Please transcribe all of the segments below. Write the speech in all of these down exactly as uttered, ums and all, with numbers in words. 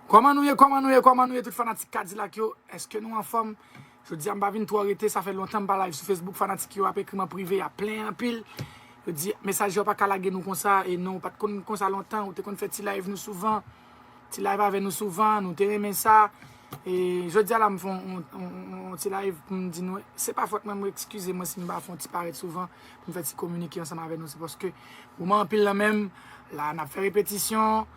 Kòman nou ye, kòman nou ye, kòman nou ye, tout fanatik Kadilak yo? Èske nou anfòm? Jodi a m pa vin twò rete, sa fè lontan m pa live sou Facebook, fanatik yo ap ekri m an prive, y ap plenyen anpil. Yo di mesaj yo pa ka lage nou konsa, e non, ou pa t konn konsa lontan, ou te konn fè ti live nou souvan, ti live avè nou souvan, nou te renmen sa. E jodi a la m fè yon, yon, yon, yon ti live pou m di nou, se pa fòt mwen, mwen eskize mwen si m pa fè yon ti parèt souvan, pou m fè ti kominike ansanm avè nou, se paske moman anpil nan menm, la n ap fè repetisyon,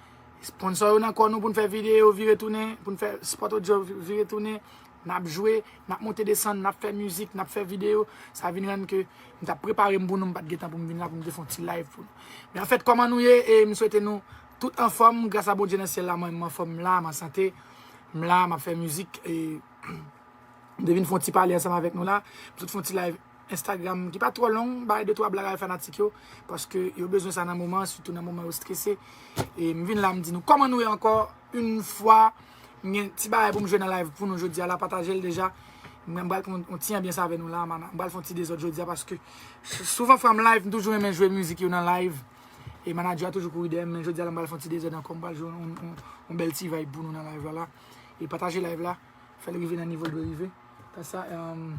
sponsò yo nan kò nou pou n fè videyo vire tounen, pou n fè spot audio vi- vire tounen, n ap jwe, n ap monte desann, n ap fè mizik, n ap fè videyo, sa vin rann ke m t ap prepare m pou nou, m pa t gen tan pou m vin la pou m te fè yon ti live pou nou. Men anfèt, kòman nou ye? E m swete nou tout anfòm, gras a Bondye nan syèl la, mwen m anfòm, m la, m an sante, m la, m ap fè mizik, e m te vin fè yon ti pale ansanm avèk nou la, m sot fè yon ti live Instagram ki pa twò long, bay de twa blag avèk fanatik yo, paske yo bezwen sa nan moman, sitou nan moman yo strese. E m vin la, m di nou kòman nou ye ankò, yon fwa, m gen ti bagay pou m jwe nan live pou nou jodi a la, pataje l deja. M pral pran yon ti anbyans avè nou la, m pral fè yon ti dezòd jodi a, paske s- souvan fwa m live, m toujou renmen jwe mizik yo nan live. E manadjè a toujou kouri dèyè m, men jodi a la, m pral fè yon ti dezòd ankò, m pral jwe yon, yon, yon bèl ti vibe pou nou nan live la, la. E pataje live la, fè l rive nan nivo l dwe rive. Sa, sa, um,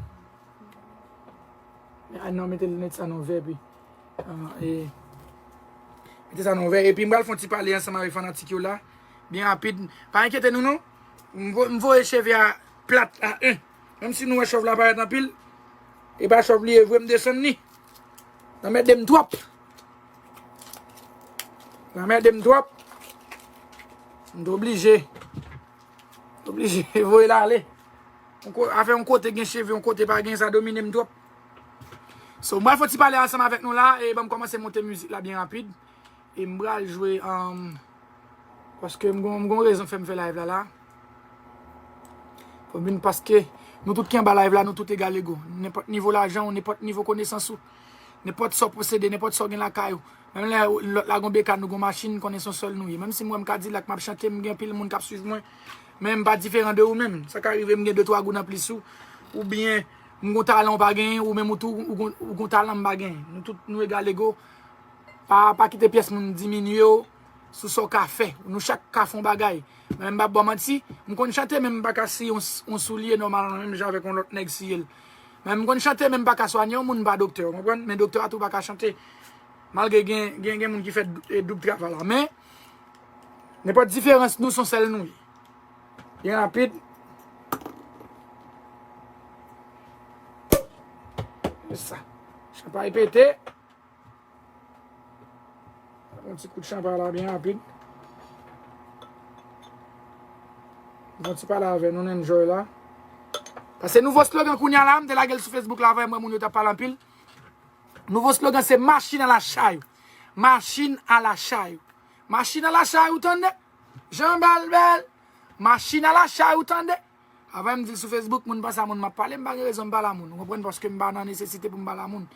Ah non, mete l, mete sa nan vè, epi. Ah, e, mete sa nan vè. Epi m pral fè yon ti pale ansanm avèk fanatik yo la. Byen rapid. Pa enkyete nou, non. M vo- m voye cheve a plat a en. Menm si nou wè chòv la parèt anpil, e pa chòv li ye vre, m desann li. Nan mède m twòp. Nan mède m twòp. M te oblije. Oblije voye l ale. Yon ko- afè yon kote gen cheve, yon kote pa gen, sa domine m twòp. So, m pral fè yon ti pale ansanm avèk nou la, e ban m kòmanse monte mizik la byen rapid. E m pral jwe, um, paske m gon, m gon rezon fè m fè live la, la. Fò m vin paske nou tout ki anba live la, nou tout egal ego. Nenpòt nivo lajan ou, nenpòt nivo konesans ou, nenpòt sa w posede, nenpòt sa w gen lakay ou. Menm lè lòt la gon bekàn, nou gon machin, konnen se yon sèl nou ye. Menm si m wè m Kadilak, m ap chante, m gen anpil moun k ap swiv mwen, men m pa diferan de ou menm. Sa ka rive m gen de twa goud anplis ou, oubyen m gon talan ou pa genyen, ou menm ou tou, ou gon, ou gon talan m pa genyen. Nou tout, nou egal ego. Pa, pa kite pyès moun diminye w sou sa w ka fè. Nou chak ka fè yon bagay. Men m p ap ba w manti, m konn chante, men m pa ka siye yon, yon soulye nòmalman, menm jan avèk yon lòt nèg siye l. Men m konn chante, men m pa ka swanye yon moun, m pa doktè, w konprann? Men doktè a tou pa ka chante. Malgre gen, gen, gen moun ki fè dou- e doub travay la. Men, nenpòt diferans, nou se yon sèl nou ye. Byen rapid. Se sa. Chanpay pete. Yon ti kout chanpay la byen rapid. Yon ti pale avè nou, n enjoy la. Paske nouvo slogan kounye a la, m te lage l sou Facebook la, avè m wè moun yo t ap pale anpil. Nouvo slogan se machin a la chay. Machin a la chay. Machin a la chay, ou tande? Jan bèl bèl. Machin a la chay, ou tande? Avè m di l sou Facebook, moun panse a moun m ap pale, m pa gen rezon m pale a moun. Ou konprann? Paske m pa nan nesesite pou m pale a moun.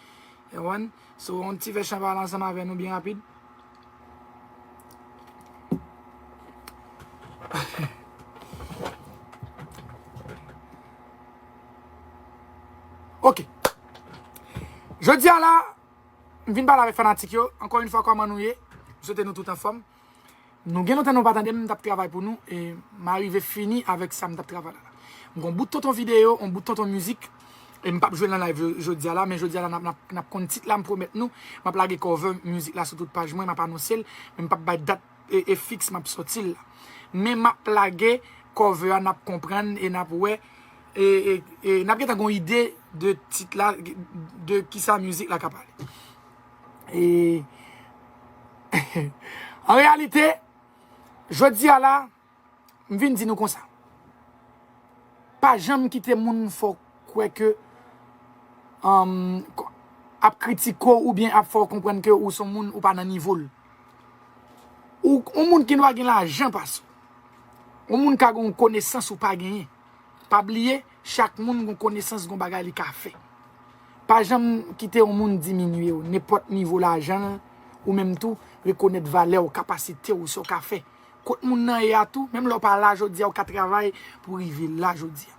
Ou konprann? So, yon ti vè chanpay la ansanm avè nou byen rapid. Ok. Jodi a la, m vin pale avèk fanatik yo. Ankò yon fwa, kòman nou ye? M swete nou tout anfòm. Nou gen lontan nou pa tande m, m t ap travay pou nou, e m arive fini avèk sa m t ap travay la. M gon bout tonton videyo, yon bout tonton mizik, e m p ap jwe l nan live jo- jodi a la, men jodi a la n ap, n ap, n ap konn tit la, m pwomèt nou, m ap lage cover mizik la sou tout paj mwen, m ap anonse l, men m p ap bay dat e, e fiks m ap sòti l la. Men m ap lage cover a, n ap konprann e n ap wè, e, e, e n ap gentan gon ide de tit la, de kisa mizik la ka pale. E, an reyalite, jodi a la, m vin di nou konsa. Pa janm kite moun fè w kwè ke, um, ap kritike w oubyen ap fè w konprann ke ou se yon moun ou pa nan nivo l. Ou, yon moun ki dwa gen lajan pase w. Yon moun ka gen yon konesans ou pa genyen. Pa bliye, Chak moun gon konesans, gon bagay li ka fè. Pa janm kite yon moun diminye w, nenpòt nivo lajan l, ou menm tou, rekonèt valè w, kapasite w, sa w ka fè. Kot moun nan ye a tou, menm lè w pa la jodi a, ou ka travay pou rive la jodi a.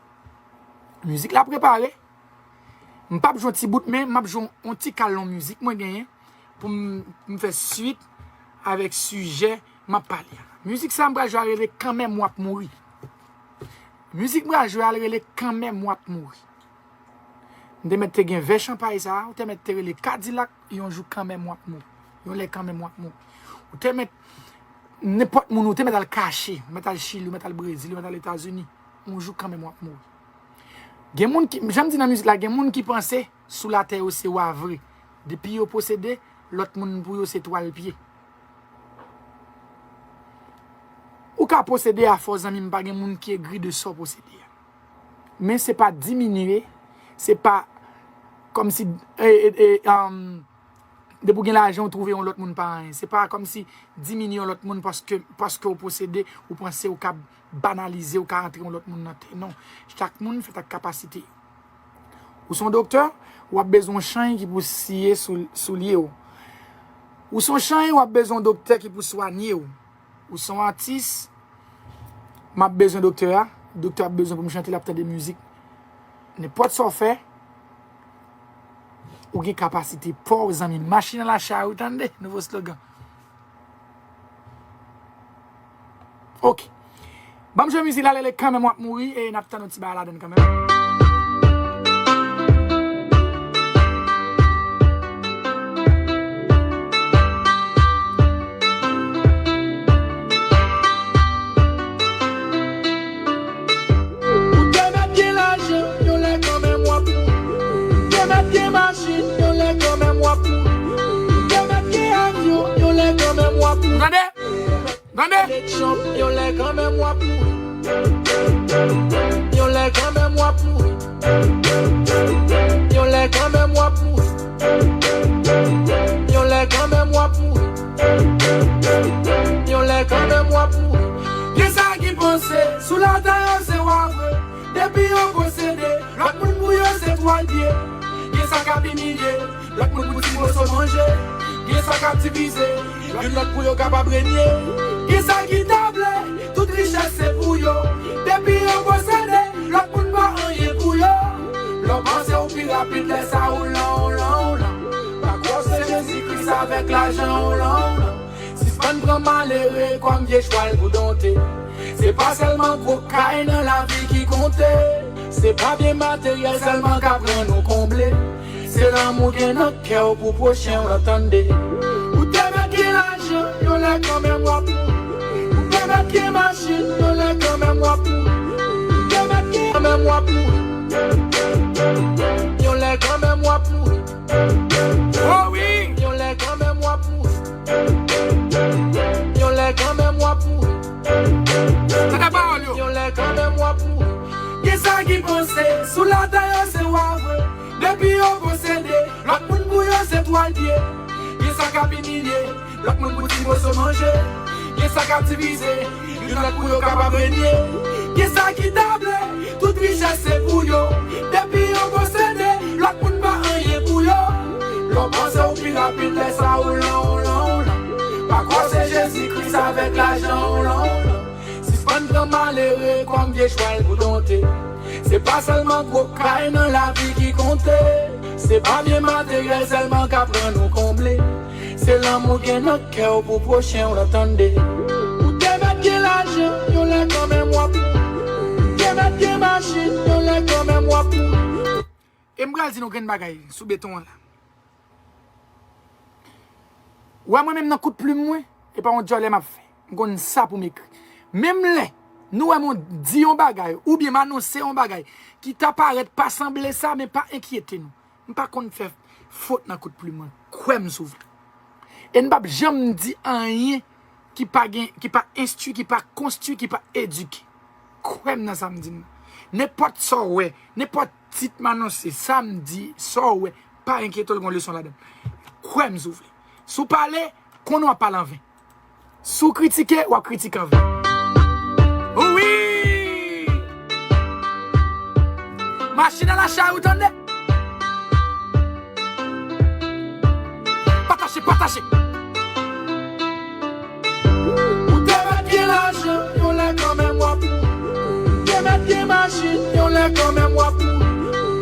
Mizik la prepare. M p ap jwe yon ti bout, men m ap jwe yon ti kalon mizik mwen genyen pou m, m fè swit avèk sijè m ap pale a. Mizik sa m pral jwe a rele Kanmenm W ap Mouri. Mizik m pral jwe a rele Kanmenm W ap Mouri. M te mèt te gen vè chanpay sa a, ou te mèt te rele Kadilak, yon jou kanmenm w ap mouri. Yon lè kanmenm w ap mouri. Ou te mèt, nenpòt moun, ou te mèt al kache, ou mèt al Chili, ou mèt al Brezil, ou mèt al Etazini. Yon jou kanmenm w ap mouri. Gen moun ki, jan m di nan mizik la, gen moun ki panse sou latè yo se wa vre. Depi yo posede, lòt moun pou yo se twal pye. Ou ka posede afè w, zanmi m, pa gen moun ki egri de sa w posede a. Men se pa diminye, se pa kòmsi, e, e, e, um, depi w gen lajan, w twouve yon lòt moun pa anyen. Se pa kòmsi diminye yon lòt moun paske, paske w posede, ou panse w ka banalize, w ka antre yon lòt moun nan tè. Non. Chak moun fèt ak kapasite yo. Ou se yon doktè, w ap bezwen yon chany ki pou siye sou, soulye w. Ou se yon chany, w ap bezwen yon doktè ki pou swanye w. Ou se yon atis, m ap bezwen doktè a. Doktè a ap bezwen pou m chante, l ap tande mizik. Nenpòt sa w fè, ou gen kapasite pa w, zanmi. Machin an la chay, ou tande? Nouvo slogan. Ok. Ban m jwe mizik la, lè kanmenm w ap mouri, e n ap tann yon ti bagay ladann kanmenm. Ou te mèt gen lajan, yon lè kanmenm w ap mouri. Ou te mèt gen machin, yon lè kanmenm w ap mouri. Ou te mèt gen avyon, yon lè kanmenm w ap mouri. Tande? Tande? Eleksyon, yon lè kanmenm w ap mouri. Yon lè kanmenm w ap mouri. Yon lè kanmenm w ap mouri. Yon lè kanmenm w ap mouri. Yon lè kanmenm w ap mouri. Gen sa ki panse sou latè yo se wa vre. Depi yo posede, lòt moun pou yo se twal pye. Gen sa k ap imilye, lòt moun pou ti moso manje. Gen sa k ap divize, youn lòt pou yo kapab renye. Gen sa ki ta vle, tout richès se pou yo. Depi yo posede, lòt moun pa anyen pou yo. Lè w panse w pi rapid, lè sa ou lan, ou lan, ou lan. Pa kwè w se Jezi Kris avèk lajan, ou lan, ou lan. Sispann pran malere kòm vye chwal pou donte. Se pa sèlman gwo kay nan lavi ki konte. Se pa byen materyèl sèlman k ap rann ou konble. Se lanmou gen nan kè w pou pwochen w lan, tande. Ou te mèt gen lajan, yon lè kanmenm w ap mouri. Ou te mèt gen machin, yon lè kanmenm w ap mouri. Ou te mèt gen kanmenm w ap mouri. Yon lè kanmenm w ap mouri. Oh wi! Yon lè kanmenm w ap mouri. Yon lè kanmenm w ap mouri. Tande pawòl yo. Yon lè kanmenm w ap mouri. Gen sa ki panse sou latè yo se wa vre. Depi yo posede, lòt moun pou yo se twal pye. Gen sa k ap imilye, lòt moun pou ti moso manje. Gen sa k ap divize, youn lòt pou yo kapab renye. Gen sa ki ta vle, tout richès se pou yo. Depi yo posede, lòt moun pa anyen pou yo. Lè w panse w pi rapid, lè sa ou lan, ou lan, ou lan. Pa kwè w se Jezi Kris avèk lajan, ou lan, ou lan. Sispann pran malere kòm vye chwal pou donte. Se pa sèlman gwo kay nan lavi ki konte. Se pa byen materyèl sèlman k ap rann ou konble. Se lanmou gen nan kè w pou pwochen w lan, tande. Ou te mèt gen lajan, yon lè kanmenm w ap mouri. Ou te mèt gen machin, yon lè kanmenm w ap mouri. E m pral di nou grenn bagay sou beton an la. Ou wè mwen menm nan kout plim mwen, e pa yon djòlè m ap fè. M konn sa pou m ekri. Menm lè nou wè m di yon bagay, oubyen m anonse yon bagay ki ta parèt pa sanble sa, men pa enkyete nou. M pa konn fè fot nan kout plim mwen. Kwè m si w vle. E n p ap janm di anyen ki pa gen, ki pa enstwi, ki pa konstwi, ki pa edike. Kwè m nan sa m di m nan. Nenpòt sa w wè, nenpòt tit m anonse, sa m di, sa w wè, pa enkyete w, gon leson ladan l. Kwè m si w vle. Si w pale, konnen w ap pale anven. Si w kritike, w ap kritike anven. Wi! Mache nan lachari, ou tande? Pataje, pataje. Ou te mèt gen lajan, yon lè kanmenm w ap mouri. Ou te mèt gen machin, yon lè kanmenm w ap mouri.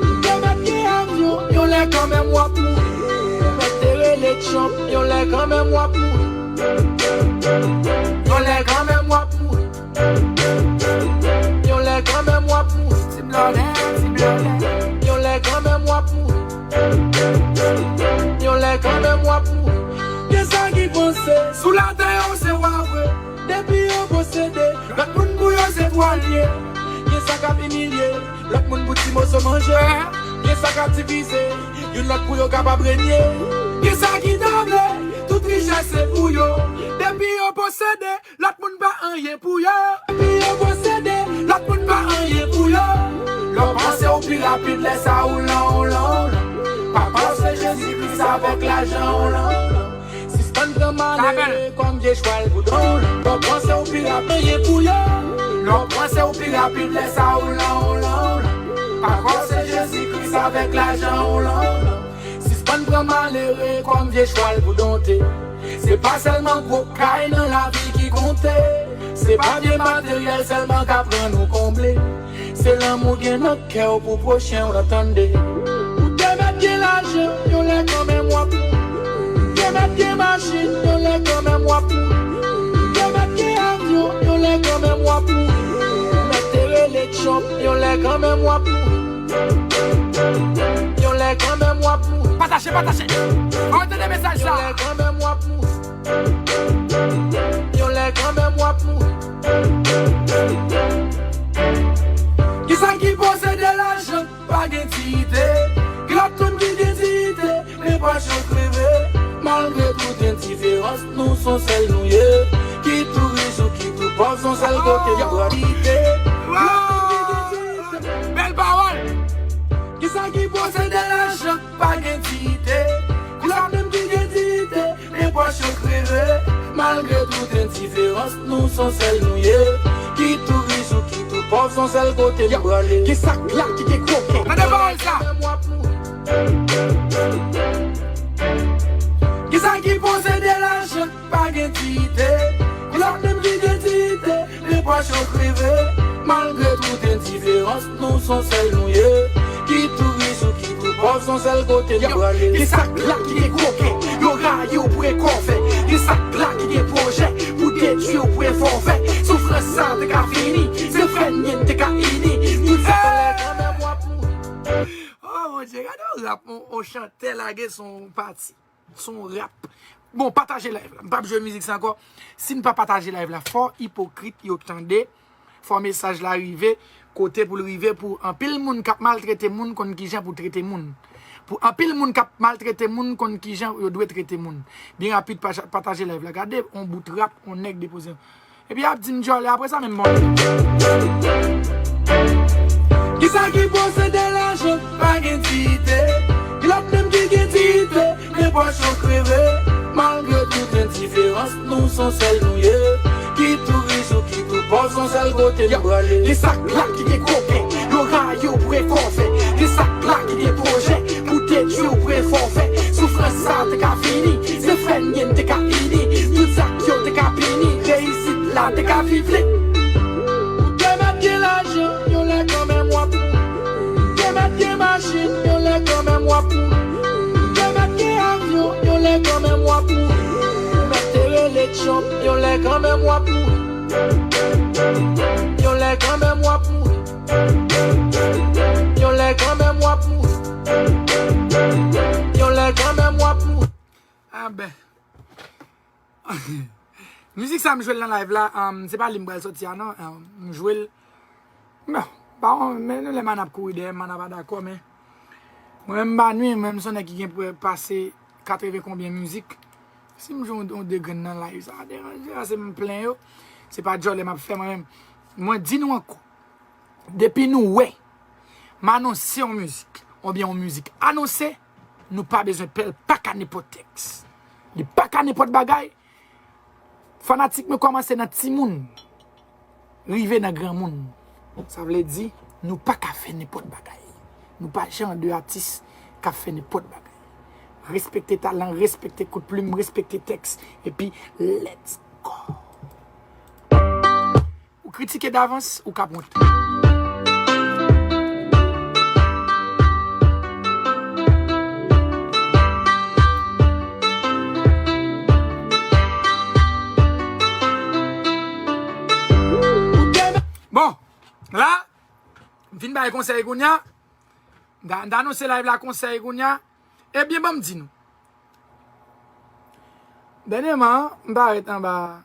Ou te mèt gen avyon, yon lè kanmenm w ap mouri. Ou mèt te rele Trump, yon lè kanmenm w ap mouri. Yon lè kanmenm w ap mouri. Yon lè kanmenm w ap mouri. Ti blòdè, ti blòdè. Yon lè kanmenm w ap mouri. Yon lè kanmenm w ap mouri. Gen sa ki panse sou latè yo se wa vre. Depi yo posede, lòt moun pou yo se twal ye. Gen sa k ap imilye lòt moun pou ti moso manje. Gen sa k ap divize youn lòt pou yo kapab renye. Gen sa ki ta vle tout richès se pou yo. Depi yo posede, lòt moun pa anyen pou yo. Depi yo posede, lòt moun pa anyen pou yo. Lè w panse w pi rapid, lè sa ou lan, ou lan, ou lan. Pa panse Jezi Kris avèk lajan, ou lan, ou lan. Sispann pran malere kòm vye chwal pou don. Lè w panse w pi rapid, anyen pou yo. Lè w panse w pi rapid, lè sa ou lan, ou lan, ou lan. Pa panse Jezi Kris avèk lajan, ou lan, ou lan. Sispann pran malere kòm vye chwal pou donte. Se pa sèlman gwo kay nan lavi ki konte. Se pa byen materyèl sèlman k ap rann ou konble. Se lanmou gen nan kè w pou pwochen w lan, tande. Ou te mèt gen lajan, yon lè kanmenm w ap mouri. Ou te mèt gen machin, yon lè kanmenm w ap mouri. Ou te mèt gen avyon, yon lè kanmenm w ap mouri. Ou mèt te rele Trump, yon lè kanmenm w ap mouri. Yon lè kanmenm w ap mouri. Pataje, pataje. Fò w tande mesaj sa. Yon lè kanmenm w ap mouri. Yon lè kanmenm w ap mouri. Kisa ki posede lajan pa gen diyite? Ki lòt moun ki gen diyite, men pòch yo kreve? Malgre tout endiferans, nou s on sèl nou ye. Kit ou rich ou kit ou pòv, s on sèl kote nou prale. Ki lòt moun ki gen diyite? Bèl pawòl. Kisa ki posede lajan pa gen diyite? Ki lòt moun ki gen diyite, men pòch yo kreve. Malgre tout endiferans, nou s on sèl nou ye. Kit ou rich ou kit ou pòv, s on sèl kote nou prale. Gen sa k la ki gen koken. Tande pawòl sa. Gen sa ki posede lajan pa gen diyite? Ki lòt moun ki gen diyite, men pòch yo kreve. Malgre tout endiferans, nou s on sèl nou ye. Kit ou rich ou kit ou pòv, s on sèl kote nou prale. Gen sa k la ki gen koken, yo rayi w pou enkò fè. Gen sa k la ki gen pwojè pou detwi w pou efò fè. Soufrans sa te ka fini, se frè n ye n te ka ini. Tout sa. Yon lè kanmenm w ap mouri. Oh mon Dieu, gade yon rap, yon, yon chantè lage s on pati. S on rap. Bon, pataje live la. M p ap jwe mizik sa ankò. Si n pa pataje live la, fò ipokrit yo tande. Fò mesaj la rive kote pou l rive pou anpil moun k ap maltrete moun konn kijan pou trete moun. Pou anpil moun k ap maltrete moun konn kijan yo dwe trete moun. Byen rapid, pataje live la. Gade yon bout rap, yon nèg depoze. Epi y ap di m djòlè apre sa menm bon. Kisa ki posede lajan pa gen diyite? Ki lòt moun ki gen diyite, men pòch yo kreve? Malgre tout endiferans, nou s on sèl nou ye. Kit ou rich ou kit ou pòv, s on sèl kote nou prale. Gen sa k la ki gen koken, yo rayi w pou efò fè. Gen sa k la ki gen pwojè pou detwi w pou efò fè. Soufrans sa te ka fini, se frè n ye n te ka ini. Tout zak yo te ka pini, reyisit la te ka viv li. Ou te mèt gen lajan, yon lè kanmenm w ap mouri. Ou te mèt gen machin, yon lè kanmenm w ap mouri. Ou te mèt gen avyon, yon lè kanmenm w ap mouri. Ou mèt te rele Trump, yon lè kanmenm w ap mouri. Yon lè kanmenm w ap mouri. Yon lè kanmenm w ap mouri. Yon lè kanmenm w ap mouri. Ah ben. Mizik sa m jwe l nan live la, um, se pa li m pral soti a non. Um, m jwe l. Bon, pa won, men nou lè manna ap kouri dèyè m, manna pa dakò, men mwen menm m pa nwi, mwen menm s on nèg ki gen pre-, pase katreven konbyen mizik. Si m jwe yon, yon de grenn nan live, sa pa deranje, paske m plen yo. Se pa djòlè m ap fè mwen menm. Mwen di nou ankò. Depi nou wè m anonse yon mizik, oubyen yon mizik anonse, nou pa bezwen pè l, pa ka nenpòt tèks. Li pa ka nenpòt bagay. Fanatik mwen kòmanse nan timoun, rive nan granmoun. Sa vle di, nou pa ka fè nenpòt bagay. Nou pa jan de atis k ap fè nenpòt bagay. Respekte talan, respekte kout plim, respekte tèks. Epi, let's go! Ou kritike davans, ou k ap wont. Bon, la, m fin bay konsèy kounye a. M ta, m ta anonse live la konsèy kounye a. Ebyen, ban m di nou. Dènyèman, m parèt anba.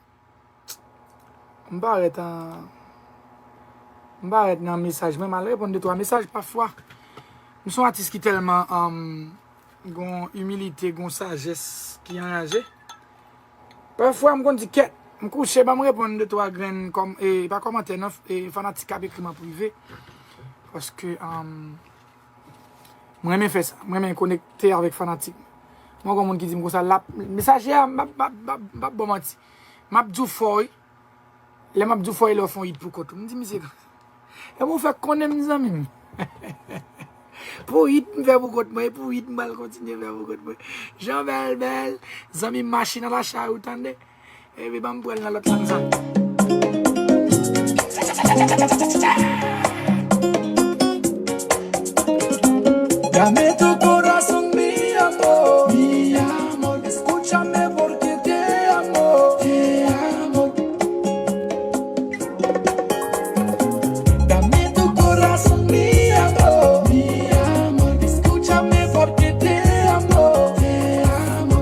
M parèt an. M parèt nan mesaj mwen, m al reponn de twa mesaj pafwa. M se yon atis ki tèlman, um, gon imilite, gon sajès ki anraje. Pafwa, m konn di, "Kèt, m kouche, ban m reponn de twa grenn kòm, e, pa kòmantè, non, e, fanatik k ap ekri m an prive." Paske, um, mwen renmen fè sa. Mwen renmen konekte avèk fanatik mwen. Mwen gon moun ki di m konsa, l ap, mesaj a, m ap, m ap, m ap, m ap ba w manti. M ap di w fò, wi. Lè m ap di w fò, e lè w fè yon hit pou kont ou. M di, "Misye, kòman w fè konnen m, zanmi m?" Pou hit m fè pou kont mwen, e pou hit m pral kontinye fè pou kont mwen. Jan bèl bèl, zanmi m, machin nan lachay ou tande. Epi ban m pran l nan lòt lang sa. Dame tu corazón, mi amor, mi amor, escúchame porque te amo, te amo. Dame tu corazón, mi amor, mi amor, escúchame porque te amo, te amo.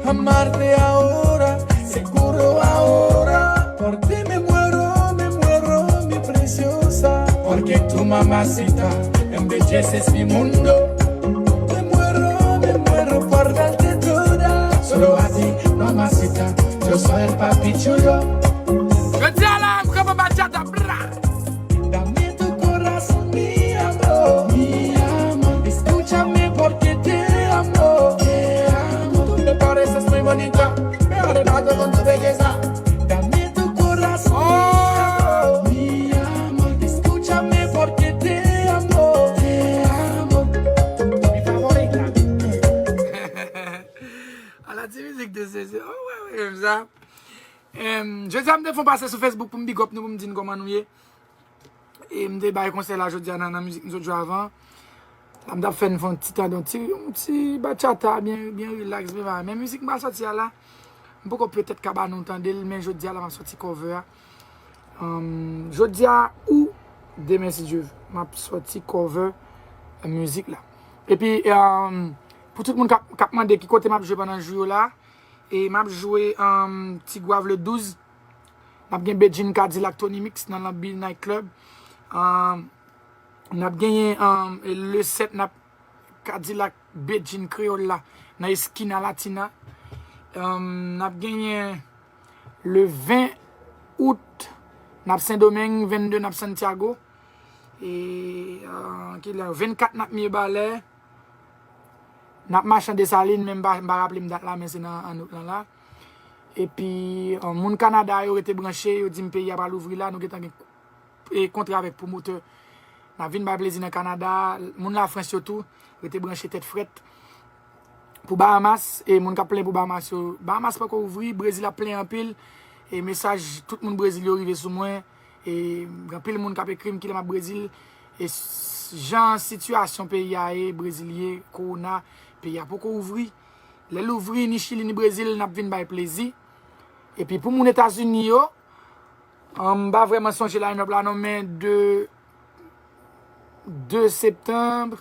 Amarte ahora, seguro ahora, por ti me muero, me muero, mi preciosa. Porque tu mamacita embelleces mi mundo. Me muero, me muero por darte toda. Solo a ti, mamacita, yo soy el papi chulo. Jodi a la, m kanpe bachata, bra. Dame tu corazón, mi amor, mi amor, escúchame porque te amo, te amo. Tú te pareces muy bonita, me arrebato con tu belleza. Dame tu corazón, mi amor, mi amor, escúchame porque te amo, te amo. Mi favorita. Ala ti mizik de sezi. Oh, wè, wè, renmen sa. Em, jodi a, m te fè yon pase sou Facebook pou m big up nou, pou m di n kòman nou ye. E m te bay konsèy la jodi a nan, nan mizik m sot jwe avan. La, m t ap fè n fè yon ti tande, yon ti, yon ti bachata, byen, byen relax, byen bagay. Men mizik m pral sòti a la, m poko petèt ka ba nou tande l, men jodi a la, m ap sòti cover a. Em, jodi a ou demen, si Dye vle, m ap sòti cover mizik la. Epi, em, pou tout moun k ap, k ap mande ki kote m ap jwe pandan jou yo la, e m ap jwe, um, Tigwav le douz. N ap gen Bedjine, Cadillac, Tony Mix nan Lambi Night Club. Um, n ap genyen, um, le sèt, n ap Cadillac, Bedjine, Kreyòl la nan Esquina Latina. Um, n ap genyen le ven out, n ap Sendomeng, vennde, n ap Santiago. E, uh, kilè, vennkat, n ap Mibalè. N ap mache an Desalin, men m pa, m pa raple m dat la, men se nan, an out lan la. Epi, euh, moun Kanada yo rete branche, yo di m peyi a pral ouvri la, nou gentan gen, e, kontra avèk pwomotè. N ap vin bay plezi nan Kanada. Moun Lafrans yo tou, rete branche tèt frèt. Pou Bahamas, e moun k ap plenyen pou Bahamas yo, Bahamas poko ouvri, Brezil ap plenyen anpil. E mesaj tout moun Brezil yo rive sou mwen. E gen anpil moun k ap ekri m kilè m ap Brezil. E s-, jan sitiyasyon peyi a ye, Brezil ye, kowona, peyi a poko ouvri. Lè l ouvri, ni Chili, ni Brezil, n ap vin bay plezi. Epi pou moun Etazini yo, an, m pa vrèman sonje line-up la non, men de, de septanm,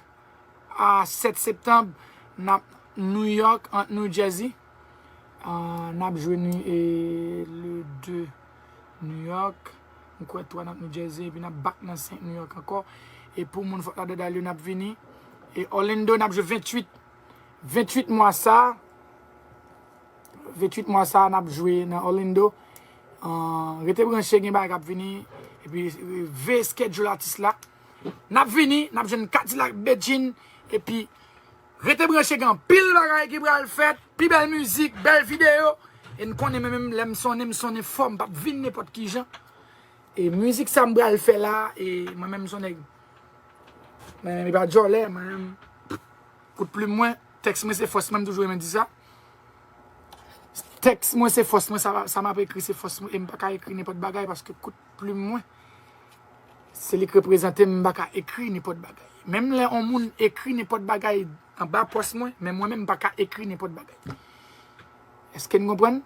a sèt septanm, n ap New York, ant New Jersey. Ah, n ap jwe New, e, le de New York. M kwè twa n ap New Jersey, epi n ap back nan senk New York ankò. E pou moun Fort Lauderdale yo, n ap vini. E Orlando, n ap jwe venntuit. Venntuit mwa sa. Venntuit mwa sa a, n ap jwe nan Orlando. Ah, rete branche, gen bagay k ap vini. Epi, veye schedule atis la. N ap vini, n ap jwenn Cadillac Bedjine. Epi, rete branche, gen anpil bagay ki pral fèt. Pi bèl mizik, bèl videyo. E n konnen mwen menm, lè m sonnen, m sonnen fò, m p ap vin nenpòt ki jan. E mizik sa m pral fè la, e mwen menm, m se yon nèg Men, men, li pa djòlè, mwen menm. Kout plim mwen, tèks mwen se fòs mwen, m toujou renmen di sa. Tèks mwen se fòs mwen, sa, sa m ap ekri se fòs mwen, e m pa ka ekri nenpòt bagay paske kout plim mwen, se li k reprezante m, m pa ka ekri nenpòt bagay. Menm lè yon moun ekri nenpòt bagay anba pòs mwen, men mwen menm m pa ka ekri nenpòt bagay. Èske n konprann?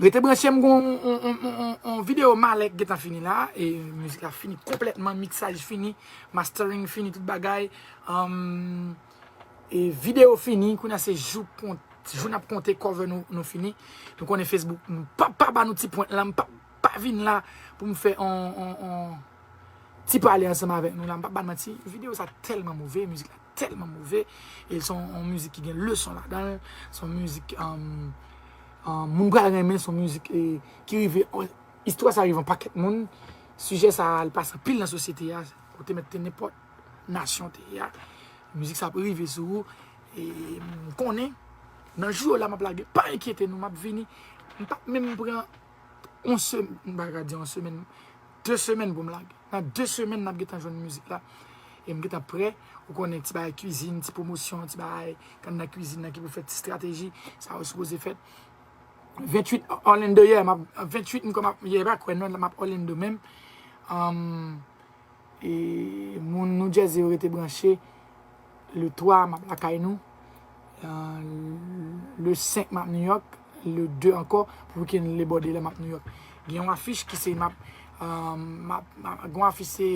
Rete branche, m gon yon, yon, yon, yon, yon videyo malè k gentan fini la, e mizik la fini konplètman, miksaj fini, mastering fini, tout bagay. Um, e videyo fini, kounye a se jou, jou n ap konte cover nou, nou fini. Nou konnen Facebook, m pa, pa ba nou ti pwent la, m pa, pa vin la pou m fè on, on, on ti pale ansanm avèk nou la, m pa ba n manti. Videyo sa tèlman move, mizik la tèlman move. E se yon, yon mizik ki gen leson ladan l. Se yon mizik um, um, moun pral renmen, se yon mizik eh, ki rive, istwa sa rive yon pakèt moun. Sijè sa al pase anpil nan sosyete a. Ou te mèt te nenpòt nasyon te ye a. Mizik sa ap rive sou ou. E m konnen, nan jou yo la m ap lage, pa enkyete nou, m ap vini. M p ap menm pran yon semèn, m pa ka di yon semèn, de semèn pou m lage. Nan de semèn, n ap gentan jwenn mizik la. E m gentan prè. Ou konnen ti bagay kwizin, ti pwomosyon, ti bagay kanna kwizin nan ki pou fè ti estrateji. Sa yo sipoze fèt. Venntuit Orlando, yeah, m ap, venntuit m kòm ap, yeah, pa kwè non, m ap Orlando menm. Um, e moun New Jersey yo rete branche. Le twa, m ap lakay nou. Euh, le senk, m ap New York. Le de ankò, pou weekend le bòde la, m ap New York. Gen yon afich ki se, m ap, euh, m ap, m ap, gen yon afich se,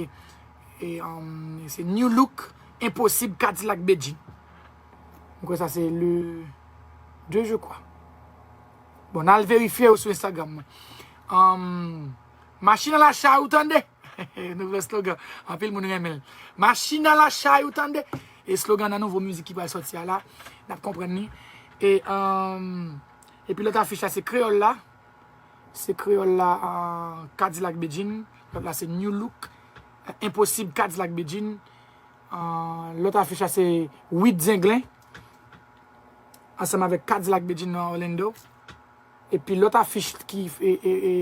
e, um, se New Look, Enposib, Cadillac, Bedjine. M kwè sa se le de, je crois. Bon, n al verifye yo sou Instagram mwen. Um, machin an la chay ou tande. Nouvo slogan. Anpil moun renmen l. Machin an la chay ou tande. E slogan nan nouvo mizik ki pral sòti a la. N ap konprann li. E, um, epi lòt afich la se Kreyòl la. Se Kreyòl la, uh, Cadillac Bedjine. Lòt la se New Look, uh, Enposib, Cadillac Bedjine. Uh, lòt afich la se Wid Zenglen. Ansanm avèk Cadillac Bedjine nan Orlando. Epi lòt afich ki e, e, e,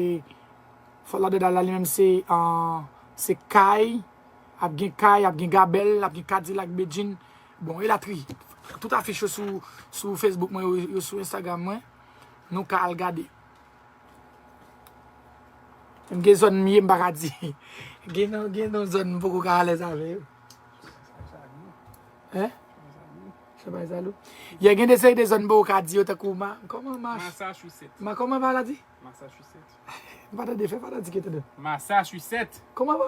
fò la dada la li menm se, uh, se Kay, ap gen Kay, ap gen Gabèl, ap gen Cadillac Bedjine. Bon, elatriye. Tout afich yo sou, sou Facebook mwen, yo, yo sou Instagram mwen. Nou ka al gade. M gen zòn m ye, m pa ka di. Gen nan, gen nan zòn m poko ka alèz avè yo. Hein? Chabay Zalou. Yè gen de seri de zòn m poko ka di yo tankou ma, kòman ma, Massachusetts. Ma, kòman maladi? Massachusetts. M pa tande, fè fanatik yo tande. Massachusetts. Kòman ba?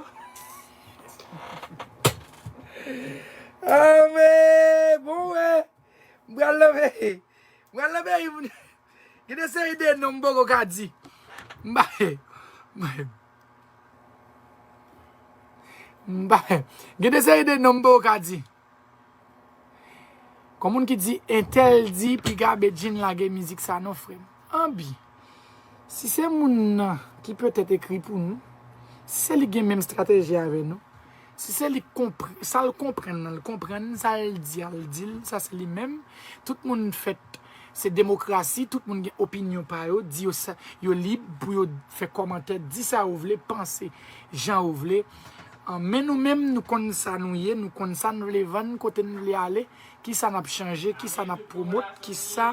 Ah, men, bon, wè. M pral nan peyi. M pral nan peyi moun. Gen de seri de non m poko ka di. M pa. M pa. Gen de seri de non m poko ka di. Kon moun ki di, entèl di piga Bedjine lage mizik sa non, frè m. Anbi. Si se moun nan ki petèt ekri pou nou, si se li gen menm estrateji avè nou, si se li konpr-, sa l konprann nan, l konprann, sa l di a, l di l, sa se li menm. Tout moun fèt, se demokrasi, tout moun gen opinyon pa yo, di yo sa, yo lib pou yo fè kòmantè, di sa yo vle, panse jan yo vle. An, men nou menm, nou konn sa nou ye, nou konn sa nou vle vann, kote nou vle ale, kisa n ap chanje, kisa n ap pwomot, kisa,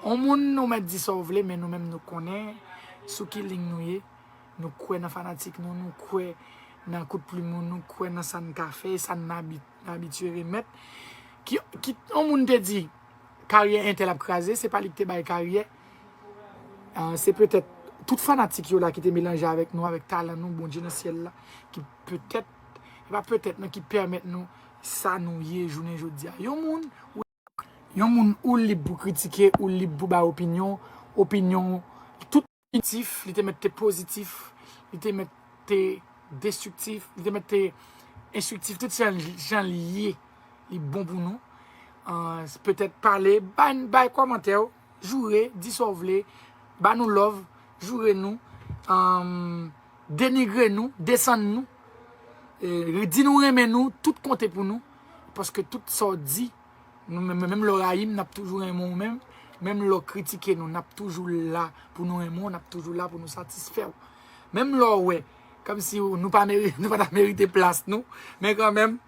yon moun nou mèt di sa w vle, men nou menm nou konnen sou ki liy nou ye. Nou kwè nan fanatik nou, nou kwè nan kout plim nou, nou kwè nan sa n ka fè, sa n abi-, abitye remèt. Ki, ki, yon moun te di, karyè entèl ap kraze, se pa li ki te bay karyè. Ah, se petèt tout fanatik yo la ki te melanje avèk nou, avèk talan nou, Bondye nan syèl la, ki petèt, e pa petèt non, ki pèmèt nou sa nou ye jounen jodi a. Yon moun, yon moun ou lib pou kritike, ou lib pou bay opinyon, opinyon, tout pozitif, li te mèt te pozitif, li te mèt te destriktif, li te mèt te enstriktif, tout jan, jan li ye, li bon pou nou. Ah, petèt pale, bay, bay kòmantè w, joure, di sa w vle, ba nou love, joure nou, um, denigre nou, desann nou, e, di nou renmen nou, tout konte pou nou, paske tout sa w di, nou menm, menm lè w rayi m, n ap toujou renmen w menm, menm lè w kritike nou, n ap toujou la pou nou renmen w, n ap toujou la pou nou satisfè w. Menm lè w wè, Kòmsi nou pa meri, nou pa ta merite plas nou. Men kanmenm,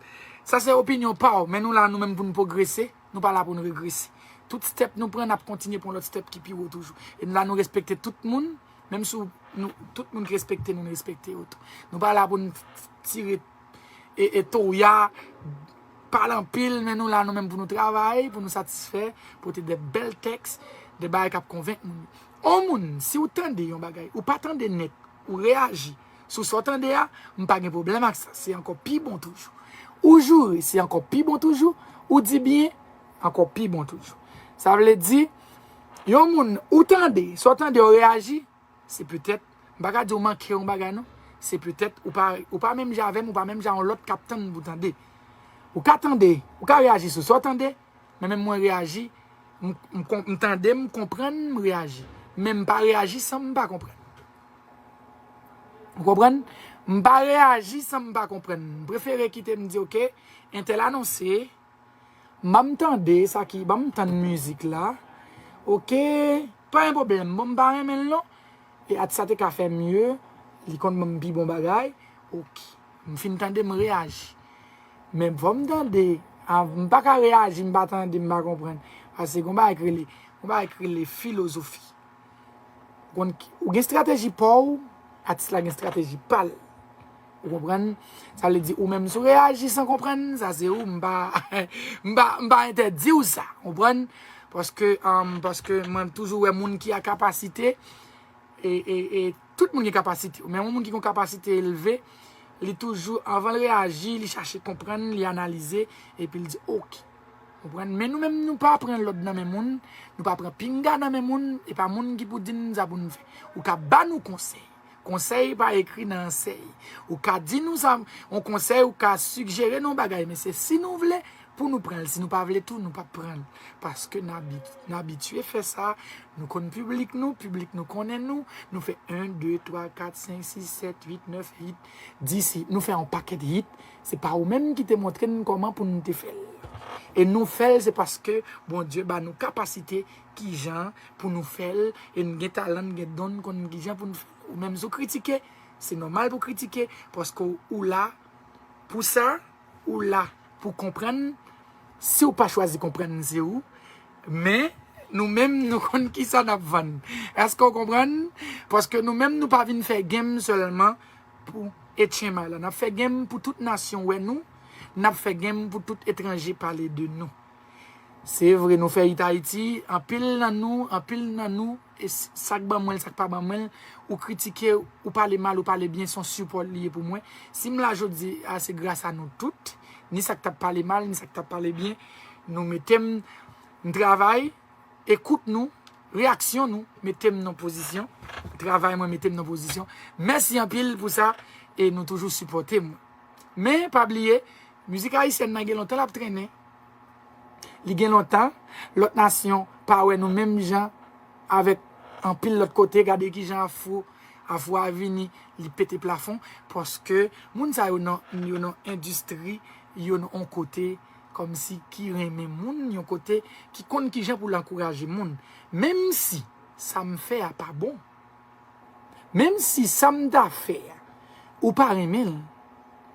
sa se opinyon pa w. Men nou la, nou menm pou nou pwogrese. Nou pa la pou nou regrese. Tout step nou pran, n ap kontinye pran lòt step ki pi wo toujou. E nou la, nou respekte tout moun. Menm si w- nou, tout moun ki respekte nou, nou respekte yo tou. Nou pa la pou nou tire e, e toya, pale anpil, men nou la, nou menm pou nou travay, pou nou satisfè, pote de bèl tèks, de bagay k ap konvenk moun. On moun, si w tande yon bagay, ou pa tande nèt, ou reyaji sou sa w tande a, m pa gen pwoblèm ak sa. Se ankò pi bon toujou. Ou joure, se ankò pi bon toujou. Ou di byen, ankò pi bon toujou. Sa vle di, yon moun, ou tande, sa w tande, ou reyaji, se petèt, m pa ka di w manke yon bagay non. Se petèt, ou pa, ou pa menm jan avè m, ou pa menm jan yon lòt k ap tann pou tande. Ou ka tande, ou ka reyaji sou sa w tande, men menm mwen reyaji, m, m, kon- m tande, m konprann, m reyaji. Men m pa reyaji san m pa konprann. Ou konprann? M pa reyaji san m pa konprann. M prefere kite m di, oke, entèl anonse, ban m tande sa ki, ban m tann mizik la. Oke, pa gen pwoblèm, bon, m pa renmen l non. E atis la te ka fè mye, li konn ban m pi bon bagay. Oke, m fin tande, m reyaji. Men fò m tande, a, m pa ka reyaji, m pa tande, m pa konprann. Paske gon bagay k rele, gon bagay k rele filozofi. Ou konn ki- ou gen estrateji pa w, atis la gen estrateji pa l. Ou konprann? Sa vle di ou menm si w reyaji san konprann, sa se ou, m pa, m pa, m pa entèdi w sa. Ou konprann? Paske, um, paske mwen toujou wè moun ki a kapasite, e, e, e tout moun gen kapasite. Men yon moun ki gen kapasite elve, li toujou, anvan l reyaji, li chache konprann, li analize, epi l di, oke. Konprann? Men nou menm, nou pa pran lòd nan men moun, nou pa pran pinga nan men moun, e pa moun ki pou di n sa pou n fè. Ou ka ba nou konsèy. Konsèy pa ekri nan ansèy. Ou ka di nou sa, yon konsèy, ou ka sigjere nou bagay, men se si nou vle pou nou pran l. Si nou pa vle tou, nou p ap pran l. Paske n abi- n abitye fè sa, nou konn piblik nou, piblik nou konnen nou, nou fè en, de, twa, kat, senk, sis, sèt, uit, nèf, uit, dis hit. Nou fè yon pakèt hit. Se pa ou menm ki te montre n kòman pou nou te fè l. E nou fè l, se paske Bondye ba nou kapasite kijan pou nou fè l, e n gen talan, n gen don, n konn kijan pou nou fè l. Ou menm si w kritike, se nòmal pou w kritike, paske w- ou la pou sa, ou la pou konprann. Si w pa chwazi konprann, se ou. Men, nou menm, nou konn kisa n ap vann. Èske w konprann? Paske nou menm, nou pa vin fè game sèlman pou H M I la. N ap fè game pou tout nasyon wè nou. N ap fè game pou tout etranje pale de nou. Se vre, nou fè hit Ayiti, anpil nan nou, anpil nan nou, e s- sa k ban mwen l, sa k pa ban mwen l, ou kritike, ou pale mal, ou pale byen, se yon sipò li ye pou mwen. Si m la jodi a, se gras a nou tout, ni sa k t ap pale mal, ni sa k t ap pale byen, nou mete m, m travay, ekout nou, reyaksyon nou, mete m nan pozisyon, travay mwen mete m nan pozisyon. Mèsi anpil pou sa, e nou toujou sipòte mwen. Men, pa bliye, mizik ayisyèn nan gen lontan l ap trennen. Li gen lontan, lòt nasyon pa wè nou menm jan avèk anpil lòt kote. Gade kijan afro, afro a vini, li pete plafon, paske moun sa yo nan, yo nan endistri, yo nan yon kote kòmsi ki renmen moun, yon kote ki konn kijan pou l ankouraje moun. Menm si sa m fè a pa bon, menm si sa m ta fè a, ou pa renmen l,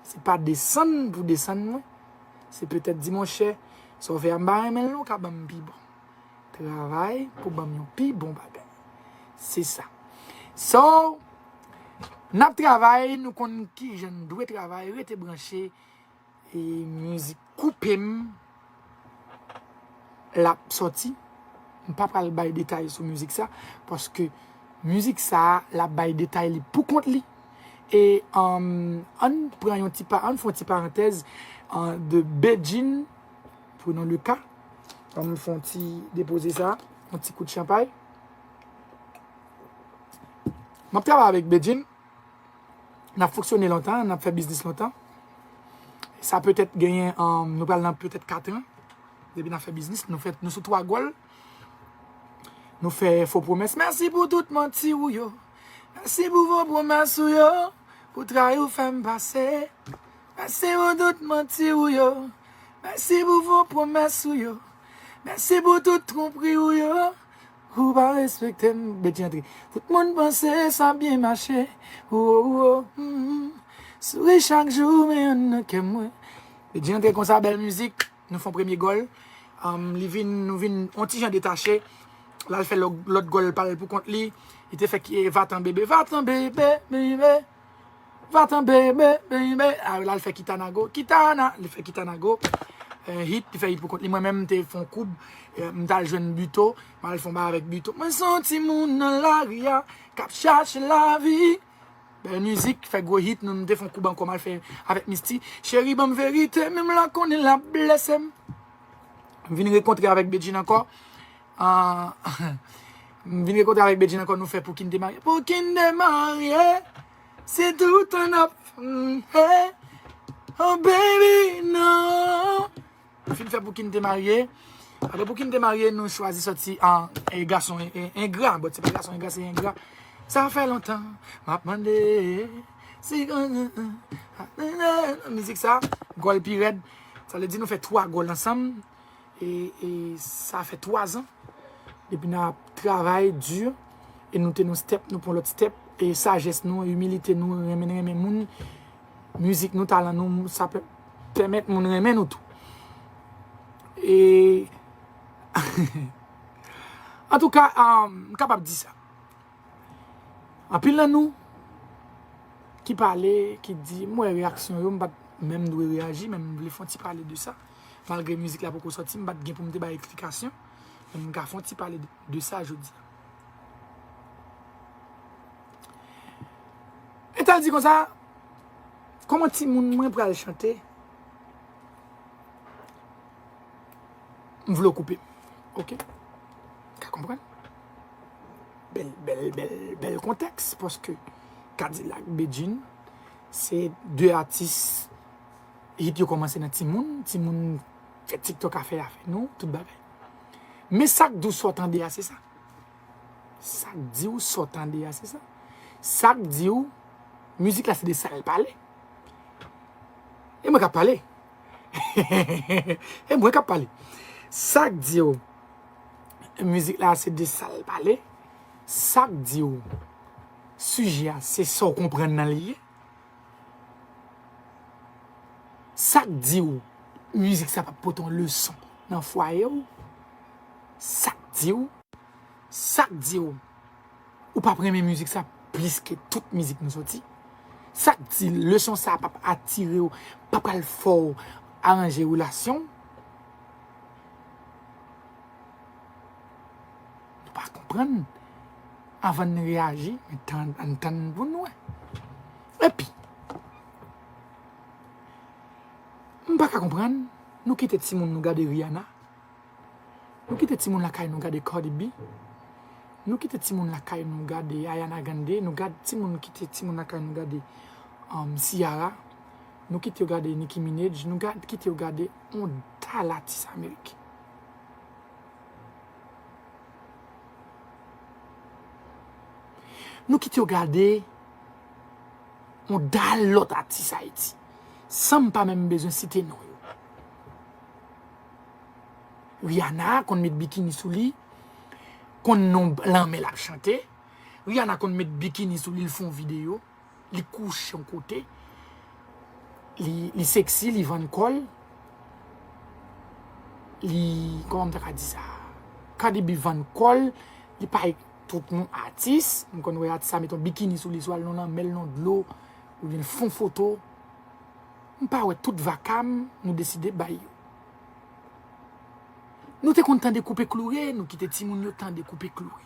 se pa desann pou desann mwen. Se petèt di, monchè, sa w fè a m pa renmen l non, w ka ban m pi bon. Travay pou ban m yon pi bon bagay. Se sa. So, n ap travay, nou konn kijan n dwe travay, rete branche. E mizik Koupe m l ap sòti. M pa pral bay detay sou mizik sa, paske mizik sa, l ap bay detay li pou kont li. E, um, ann pran yon ti pa, ann fè yon ti parantèz, uh, de Bedjine, prenons le cas. Ann fè yon ti depoze sa, yon ti kout chanpay. M ap travay avèk Bedjine. N ap fonksyone lontan, n ap fè biznis lontan. Sa petèt genyen, um, nou pral nan petèt kat an. Depi n ap fè biznis, nou fè, nou sou twa gòl. Nou fè fo pwomès. Mèsi pou tout manti ou yo. Mèsi pou fo pwomès ou yo. Pou trayi ou fè m pase. Mèsi pou tout manti ou yo. Mèsi pou fo pwomès ou yo. Mèsi pou tout twonpri ou yo. Ou pa respekte m, Bedjine antre. Tout moun panse sa byen mache. Ou, ou, ou, mm. Souri chak jou, men youn nan kè mwen. Bedjine antre konsa, bèl mizik. Nou fè yon premye gòl. Um, li vin, nou vin yon ti jan detache. La, l fè lò- lòt gòl pa l pou kont li. Li te fè ki, eh, vatan bebe, vatan bebe, bebe. Vatan bebe, bebe. Ah, la, l fè Kitanago. Kitana, li fè Kitanago. Eh, hit, li fè hit pou kont li. Mwen menm, m te fè yon koub. Eh, m t al jwenn Buteau. M al fè yon bagay avèk Buteau. Mwen se yon timoun nan lari a k ap chache lavi. Bèl mizik, fè gwo hit. Nou, m te fè yon koub ankò, m al fè avèk Misty. Cheri, ban m verite, menm lè konnen l ap blese m. M vin rekontre avèk Bedjine ankò. Ah, m vin rekontre avèk Bedjine ankò, nou fè Pou ki n te marye. Pou ki n te marye, si toutan n ap, mm, hey. Oh baby, non. Nou fin fè Pou ki n te marye. Apre Pou ki n te marye, nou chwazi sòti an, eh, gason, eh, eh, engra. Bon, se pa gason engra, se engra. Sa fè lontan m ap mande. Si, mizik sa, gòl pi rèd. Sa vle di nou fè twa gòl ansanm. E, e sa fè twa zan depi n ap travay di. E nou te nan step, nou pran lòt step. E sajès nou, imilite nou, renmen, renmen moun. Mizik nou, talan nou, sa pè- pèmèt moun renmen nou tou. E antouka, um, m kapab di sa. Anpil nan nou ki pale, ki di, m wè reyaksyon yo, m pa t menm dwe reyaji, men m vle fè yon ti pale de sa. Malgre mizik la poko sòti, m pa t gen pou m te bay eksplikasyon, men m ka fè yon ti pale de, de sa jodi a. Etal di konsa, kòman timoun mwen pral chante? M vle w koupe m. Oke? Ka konprann? Bèl, bèl, bèl, bèl kontèks, paske Kadilak, Bedjine, se de atis, hit yo kòmanse nan timoun, timoun fè TikTok afè, afè nou, tout bagay. Men sa k di w sa w tande a, se sa. Sa k di w sa w tande a, se sa. Sa k di w, mizik la se de sa l pale. E mwen k ap pale. E mwen k ap pale. Sa k di w, mizik la se de sa l pale. Sa k di w, sijè a se sa w konprann nan li ye. Sa k di w, mizik sa p ap pote yon leson nan fwaye w. Sa k di w, sa k di w, ou p ap renmen mizik sa plis ke tout mizik nou sòti. Sa k di leson sa p ap atire w, p ap al fè w aranje relasyon w. Nou pa konprann. Anvan n reyaji, men tann, ann tann pou n wè. Epi, m pa ka konprann, nou kite timoun nou gade Rihanna. Nou kite timoun lakay nou gade Cardi B. Nou kite timoun lakay nou gade Ariana Grande. Nou gad timoun kite timoun lakay nou gade, um, Ciara. Nou kite yo gade Nicki Minaj. Nou gad, kite yo gade yon dal atis Amerik. Nou kite yo gade yon dal lòt atis Ayiti. San m pa menm bezwen site non yo. Rihanna konn met bikini sou li, konn nan lanmè l ap chante. Rihanna konn met bikini sou li, l fè yon videyo, li kouche yon kote, li, li sexy, li vann kò l, li, kòman m ta ka di sa? Cardi B vann kò l, li parèy tout yon atis. M konn wè atis sa met yon bikini sou li, swa l nan lanmè, l nan dlo, oubyen l fè yon foto. M pa wè tout vaka m, nou deside bay yo. Nou te konn tande Koupe Kloure, nou kite timoun yo tande Koupe Kloure.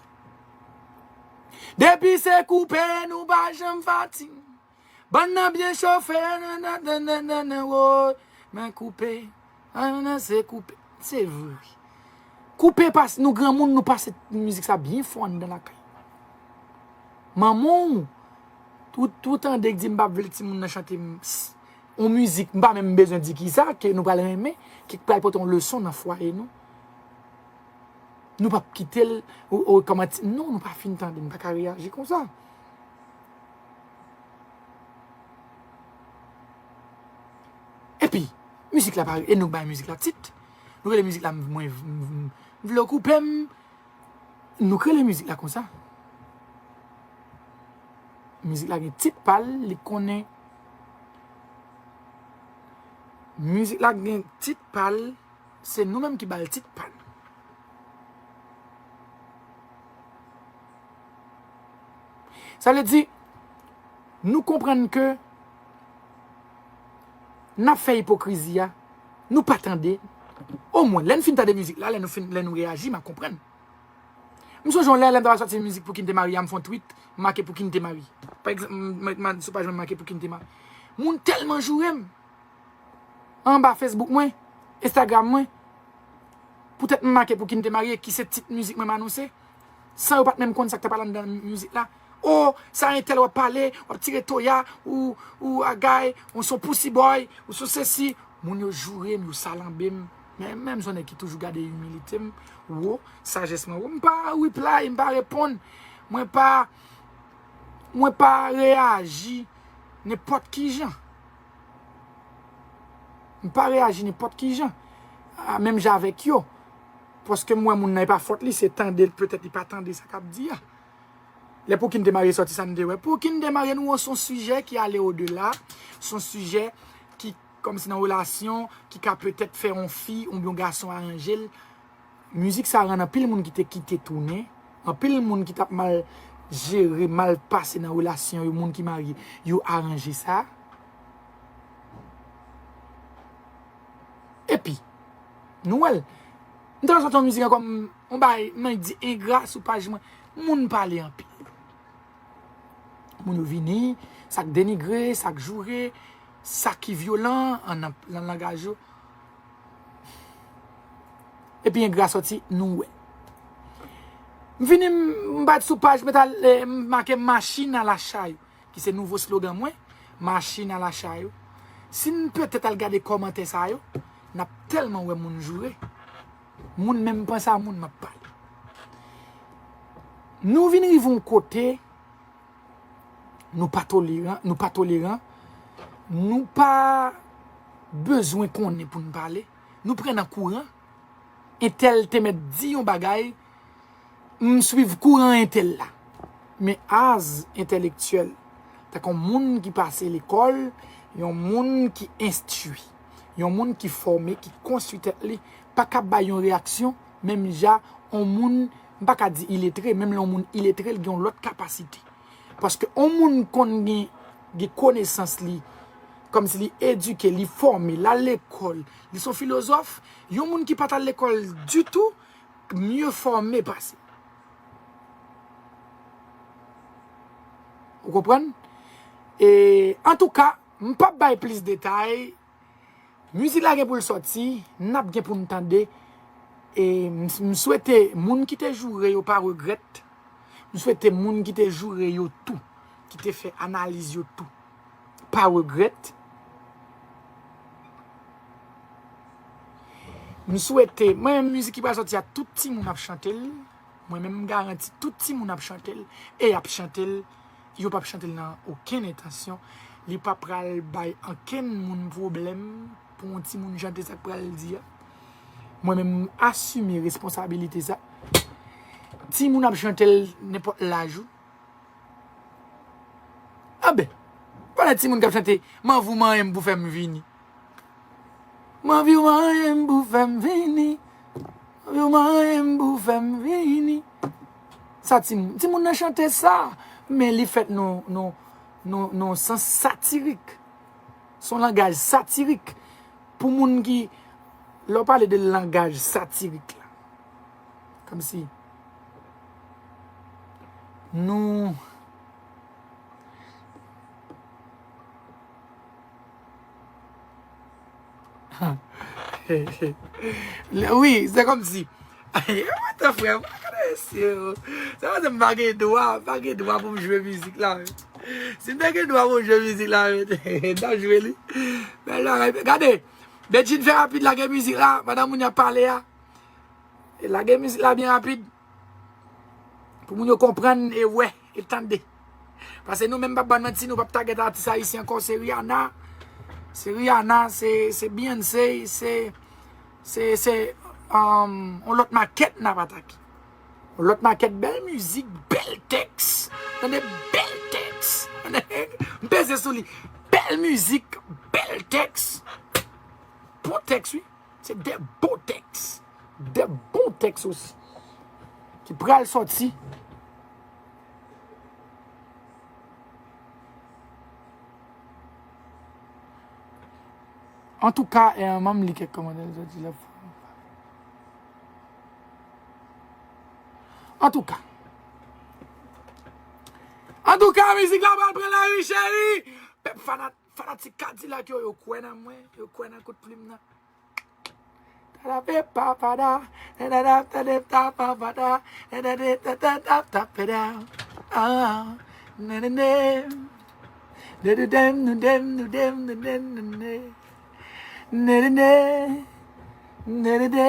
Depi se koupe, nou pa janm fatige. Bann nan byen chofe, nan, nan, nan, nan, nan, nan, woy. Men koupe, ah, nan, se koupe. Se vre. Koupe pas, nou granmoun, nou pase mizik sa byen fò anndan lakay. Manman w, tout, tout tande k di m p ap vle timoun nan chante m, s- yon mizik, m pa menm bezwen di kisa, ke nou pral renmen, ki pral pote yon leson nan fwaye nou. Nou p ap kite l, ou, ou, kòman ti, non, nou pa fin tande, nou pa ka reyaji konsa. Epi, mizik la pa, e nou bay mizik la tit. Nou rele mizik la, m, mwen, m, m, m vle w koupe m. Nou k rele mizik la konsa. Mizik la gen tit pa l, li konnen. Mizik la gen tit pa l, se nou menm ki ba l tit pa l. Sa vle di, nou konprann ke n ap fè ipokrizi a, nou pa tande. Omwen, lè n fin tande mizik la, lè nou fin, lè nou reyaji, m ap konprann. M sonje yon lè, lè m t ap sòti mizik Pou ki n te marye a, m fè yon tweet, m make Pou ki n te marye. Pa egzanp, m, m, m, sou paj mwen, m make Pou ki n te marye. Moun tèlman joure m anba Facebook mwen, Instagram mwen, poutèt m make Pou ki n te marye, ki se tit mizik mwen m anonse, san yo pa t menm konn sa k t ap pale anndan mizik la. O, sa entèl w ap pale, w ap tire toya, ou, ou agay, ou se yon pussy boy, ou se sesi. Moun yo joure m, yo salanbe m. Men, men m se yon nèg ki toujou gade imilite m wo, sajès mwen wo. M pa reply, m pa reponn. Mwen pa, mwen pa reyaji nenpòt ki jan. M pa reyaji nenpòt ki jan. A, menm jan avèk yo. Paske m wè moun nan, e pa fòt li, se tande l, petèt li pa tande sa k ap di a. Lè Pou ki n te marye sòti, sa n te wè. Pou ki n te marye, nou wè, se yon sijè ki ale odela. Se yon sijè ki, kòmsi nan relasyon, ki ka petèt fè yon fi oubyen yon gason aranje l. Mizik sa rann anpil moun ki te kite tounen. Anpil moun ki t ap mal jere, mal pase nan relasyon yo, moun ki marye, yo aranje sa. Epi, nou wè l. M t al sòti yon mizik ankò, m, yon bagay, mwen di engra sou paj mwen. Moun pale anpil. Moun yo vini, sa k denigre, sa k joure, sa ki vyolan an, nan, nan langaj yo. Epi engra sòti, nou wè. M vini, m, m bat sou paj, m t al, eh, m make machin a lacha yo, ki se nouvo slogan mwen, machin a lacha yo. Si n petèt al gade kòmantè sa yo, n ap tèlman wè moun joure. Moun menm panse a moun m ap pale. Nou vin rive yon kote, nou pa toleran, nou pa toleran, nou pa bezwen konnen pou n pale, nou pran nan kouran. Entèl te mèt di yon bagay, m swiv kouran entèl la. Men az entèlektyèl, tankou yon moun ki pase lekòl, yon moun ki enstwi, yon moun ki fòme, ki konstwi tèt li, pa ka bay yon reyaksyon menm jan yon moun, m pa ka di iletre, menm lè yon moun iletre, l gen yon lòt kapasite. Paske yon moun konn gen, gen konesans li, kòmsi li edike, li fòme, l al lekòl, li se yon filozòf, yon moun ki pa t al lekòl ditou, mye fòme pase. Ou konprann? E, antouka, m p ap bay plis detay. Mizik la gen pou l sòti, n ap gen pou n tande. E m, m swete moun ki te joure yo pa regrèt. M swete moun ki te joure yo tou, ki te fè analiz yo tou, pa regrèt. M swete, mwen menm mizik ki pral sòti a, tout timoun ap chante l. Mwen menm m garanti tout timoun ap chante l. E y ap chante l. Yo p ap chante l nan okenn entansyon. Li pa pral bay ankenn moun pwoblèm pou yon timoun chante sa k pral di a. Mwen menm m asime responsabilite sa. Timoun ap chante l nenpòt laj ou. Anben, pandan timoun k ap chante, m anvi w manyen m pou fè m vini. M anvi w manyen m pou fè m vini. M anvi w manyen m pou fè m vini. Sa timoun, timoun nan chante sa, men li fèt nan, nan, nan, nan sans satirik. Se yon langaj satirik. Pou moun ki, lè w pale de langaj satirik la, kòmsi nou, wi, se kòmsi, what the frè, pa gade mesye yo. Se kòmsi m pa gen dwa, m pa gen dwa pou m jwe mizik la, men. Si m te gen dwa pou m jwe mizik la, men, m t ap jwe li. Men la, gade, Bedjine fè rapid, lage mizik la, pandan moun y ap pale a. E lage mizik la byen rapid. Pou moun yo konprann e wè, e tande. Paske nou menm p ap bann manti, nou p ap tagèt atis ayisyen ankò, se Rihanna. Se Rihanna, se, se Beyoncé, se, se, se, um, yon lòt makèt n ap atake. Lòt makèt, bèl mizik, bèl tèks. Tande, bèl tèks. M peze sou li. Bèl mizik, bèl tèks. Bon tèks, wi. Se de bon tèks. De bon tèks osi. Ki pral sòti. Antouka, e, manm li kèk kòmantè, li sòti la. Antouka. Antouka, mizik la pral pran lari, cheri. Pèp fanat-, fanatik Kadilak yo, yo kwè nan mwen, yo kwè nan kout plim nan. Tadape papada, tadada, tade ta papada, tadade, tadada, tapeda. Ah, nanane. Dededem, dedem, dedem, dedem, dedem. Dedede, dedede,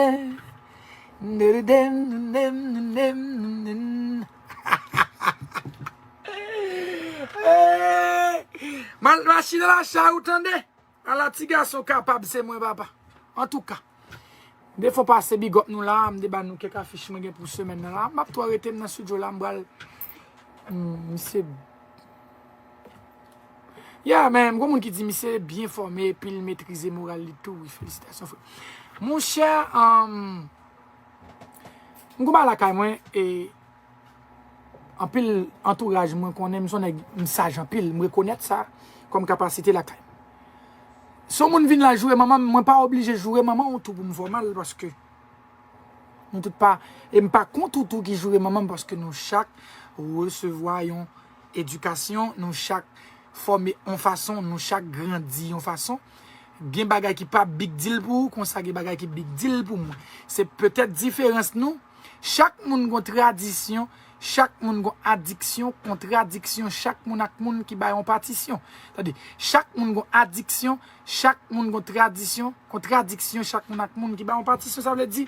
dededem, dedem, dedem, dedem. Hey! Mal machin nan la cha ou tande? Ala ti gason kapab se mwen papa. Antouka. Defo pase big up nou la, m te ba nou kèk afich mwen gen pou semèn nan la. M ap twò rete m nan studio la, m pral. Hmm, misye. Yeah, men, m gon moun ki di misye byen fòme, epi l metrize moral li tou, wi, felisitasyon, frè. Monchè, um, m gon bagay lakay mwen, e anpil antouraj mwen konnen m se yon nèg, m saj anpil, m rekonèt sa kòm kapasite lakay m. Si yon moun vin la joure manman m, mwen pa oblije joure manman w tou pou m fè w mal, paske nou tout pa, e m pa kont ou tou ki joure manman m, paske nou chak resevwa yon edikasyon, nou chak fòme yon fason, nou chak grandi yon fason. Gen bagay ki pa big deal pou ou, konsa gen bagay ki big deal pou mwen. Se petèt diferans nou. Chak moun gon tradisyon, chak moun gon adiksyon, kontradiksyon, chak moun ak moun ki bay yon patisyon. Tande, chak moun gon adiksyon, chak moun gon tradisyon, kontradiksyon, chak moun ak moun ki bay yon patisyon. Sa vle di,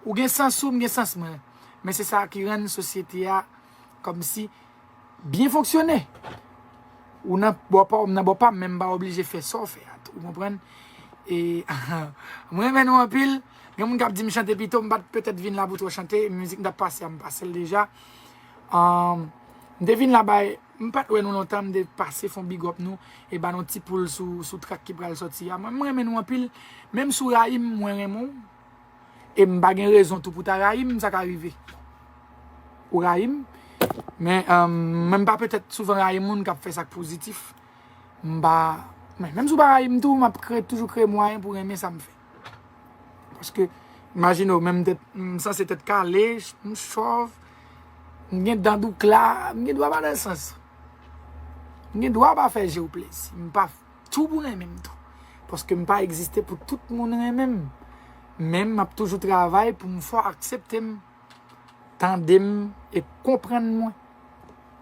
ou gen sans ou, m gen sans mwen. Men se sa ki rann sosyete a kòmsi byen fonksyone. Ou nan bò pa, m nan bò pa m, men m pa oblije fè sa w fè a tou, ou konprann? E, mwen renmen nou anpil. Gen moun k ap di m chante pito, m pa t petèt vin la pou twò chante. Mizik m t ap pase a, m pase l deja. Ahn, m te vin la bay, m pa t wè nou lontan, m te pase fè yon big up nou, e ba nou ti poul sou, sou trak ki pral sòti a. Mwen, mwen renmen nou anpil. Menm si w rayi m, mwen renmen w. E m pa gen rezon tou pou ta rayi m, sa ka rive. Ou rayi m. Men, um, men m pa petèt souvan rayi moun k ap fè sa k pozitif. M pa, men, menm si w pa rayi m tou, m ap kreye, toujou kreye mwayen pou renmen sa m fè. Paske, imajine w, menm tèt, m sanse tèt kale, m chòv, m gen dan doukla, m gen dwa pa nan sans. M gen dwa pa fè je w plezi. M pa tou pou renmen m tou. Paske m pa egziste pou tout moun renmen m. Men m ap toujou travay pou m fè w aksepte m, tande m e konprann mwen.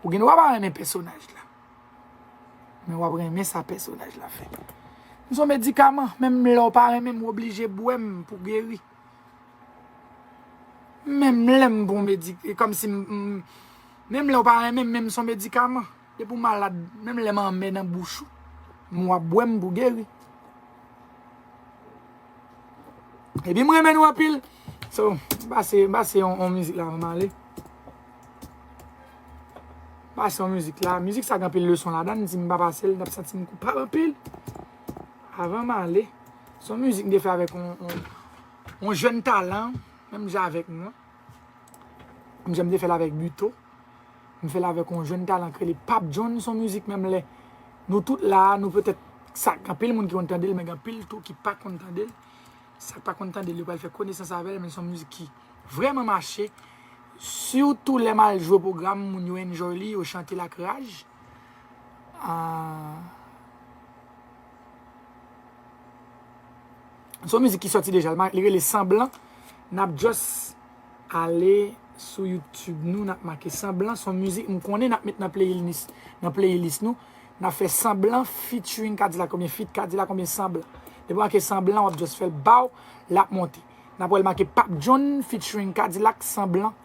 Ou gen dwa pa renmen pèsonaj la. Men w ap renmen sa pèsonaj la fè. M se yon medikaman, menm lè w pa renmen m, w oblije bwè m pou geri. Menm lè m bon medi-, e kòmsi m, m, menm lè w pa renmen m, men m se yon medikaman. Depi w malad, menm lè m anmè nan bouch ou, m w ap bwè m pou geri. Epi m renmen nou anpil. So, m pase, m pase yon, yon mizik la avan m ale. M pase yon mizik la. Mizik sa gen anpil leson ladan l. Si m pa pase l, n ap santi m koupab anpil. Avan m ale, se yon mizik m te fè avèk yon, yon, yon jèn talan, menm jan avèk mwen. Menm jan m te fè l avèk Buteau. M fè l avèk yon jèn talan k rele Pap John. Se yon mizik menm lè nou tout la, nou petèt, sa, gen anpil moun ki konn tande l, men gen anpil tou ki pa konn tande l. Sa k pa konn tande l, yo pral fè konesans avè l, men se yon mizik ki vrèman mache. Sitou lè m al jwe pwogram, moun yo enjoy li, yo chante l ak raj. Ah. Se yon mizik ki sòti deja, li rele Sanblan. N ap just ale sou YouTube nou, n ap make Sanblan. Se yon mizik m konnen n ap met nan playlist, nan playlist nou. N ap fè Sanblan featuring Kadilak, oubyen feat Kadilak, oubyen Sanblan. Depi w make Sanblan, w ap just fè l ba w, l ap monte. N ap wè l make Pap John featuring Kadilak, Sanblan.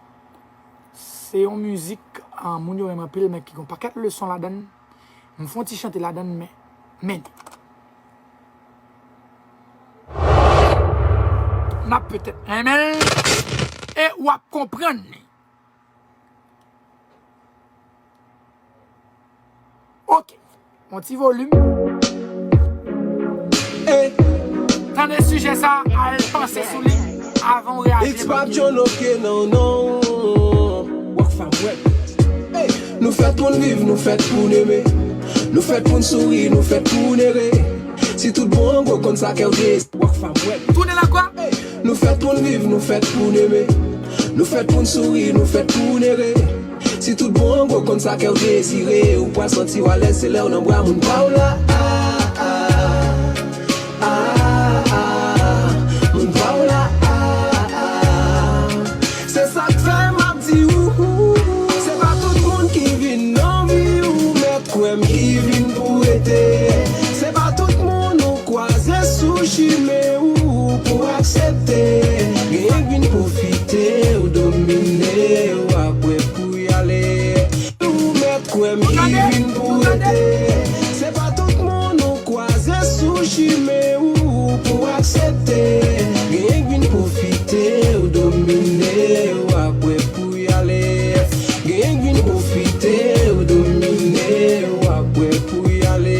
Se yon mizik, ah, moun yo renmen anpil, men ki gen yon pakèt leson ladan l. M fè yon ti chante ladan l, men, men. N ap petèt renmen l, e w ap konprann li. Ok. Yon ti volim. Tande sijè sa, al panse sou li avan w reyaji. It's Pop John, ok, non, non. Rockfam Rap. Nou fèt pou n viv, nou fèt pou n eme. Nou fèt pou n souri, nou fèt pou n ere. Si tout bon an gwo konn sa kè w dezi. Rockfam Rap. Tounen la kwa? Nou fèt pou n viv, nou fèt pou n eme. Nou fèt pou n souri, nou fèt pou n ere. Si tout bon an gwo konn sa kè w dezire, ou pral santi w alèz, se lè w nan bra moun pa w la. Ah, ah, ah, ah, moun pa w la. Ah, ah, ah. Se sa k fè m ap di ou, se pa tout moun ki vin nan vi ou, mèt kwè m, ki vin pou rete. Se pa tout moun ou kwaze sou chimen ou pou aksepte. Genyen k vin pwofite w, domine w, apre pou y ale. Ou mèt kwè m, ki vin pou rete. Se pa tout moun ou kwaze sou chimen ou pou aksepte. Genyen k vin pwofite w, domine w, apre pou y ale. Genyen k vin pwofite w, domine w, apre pou y ale.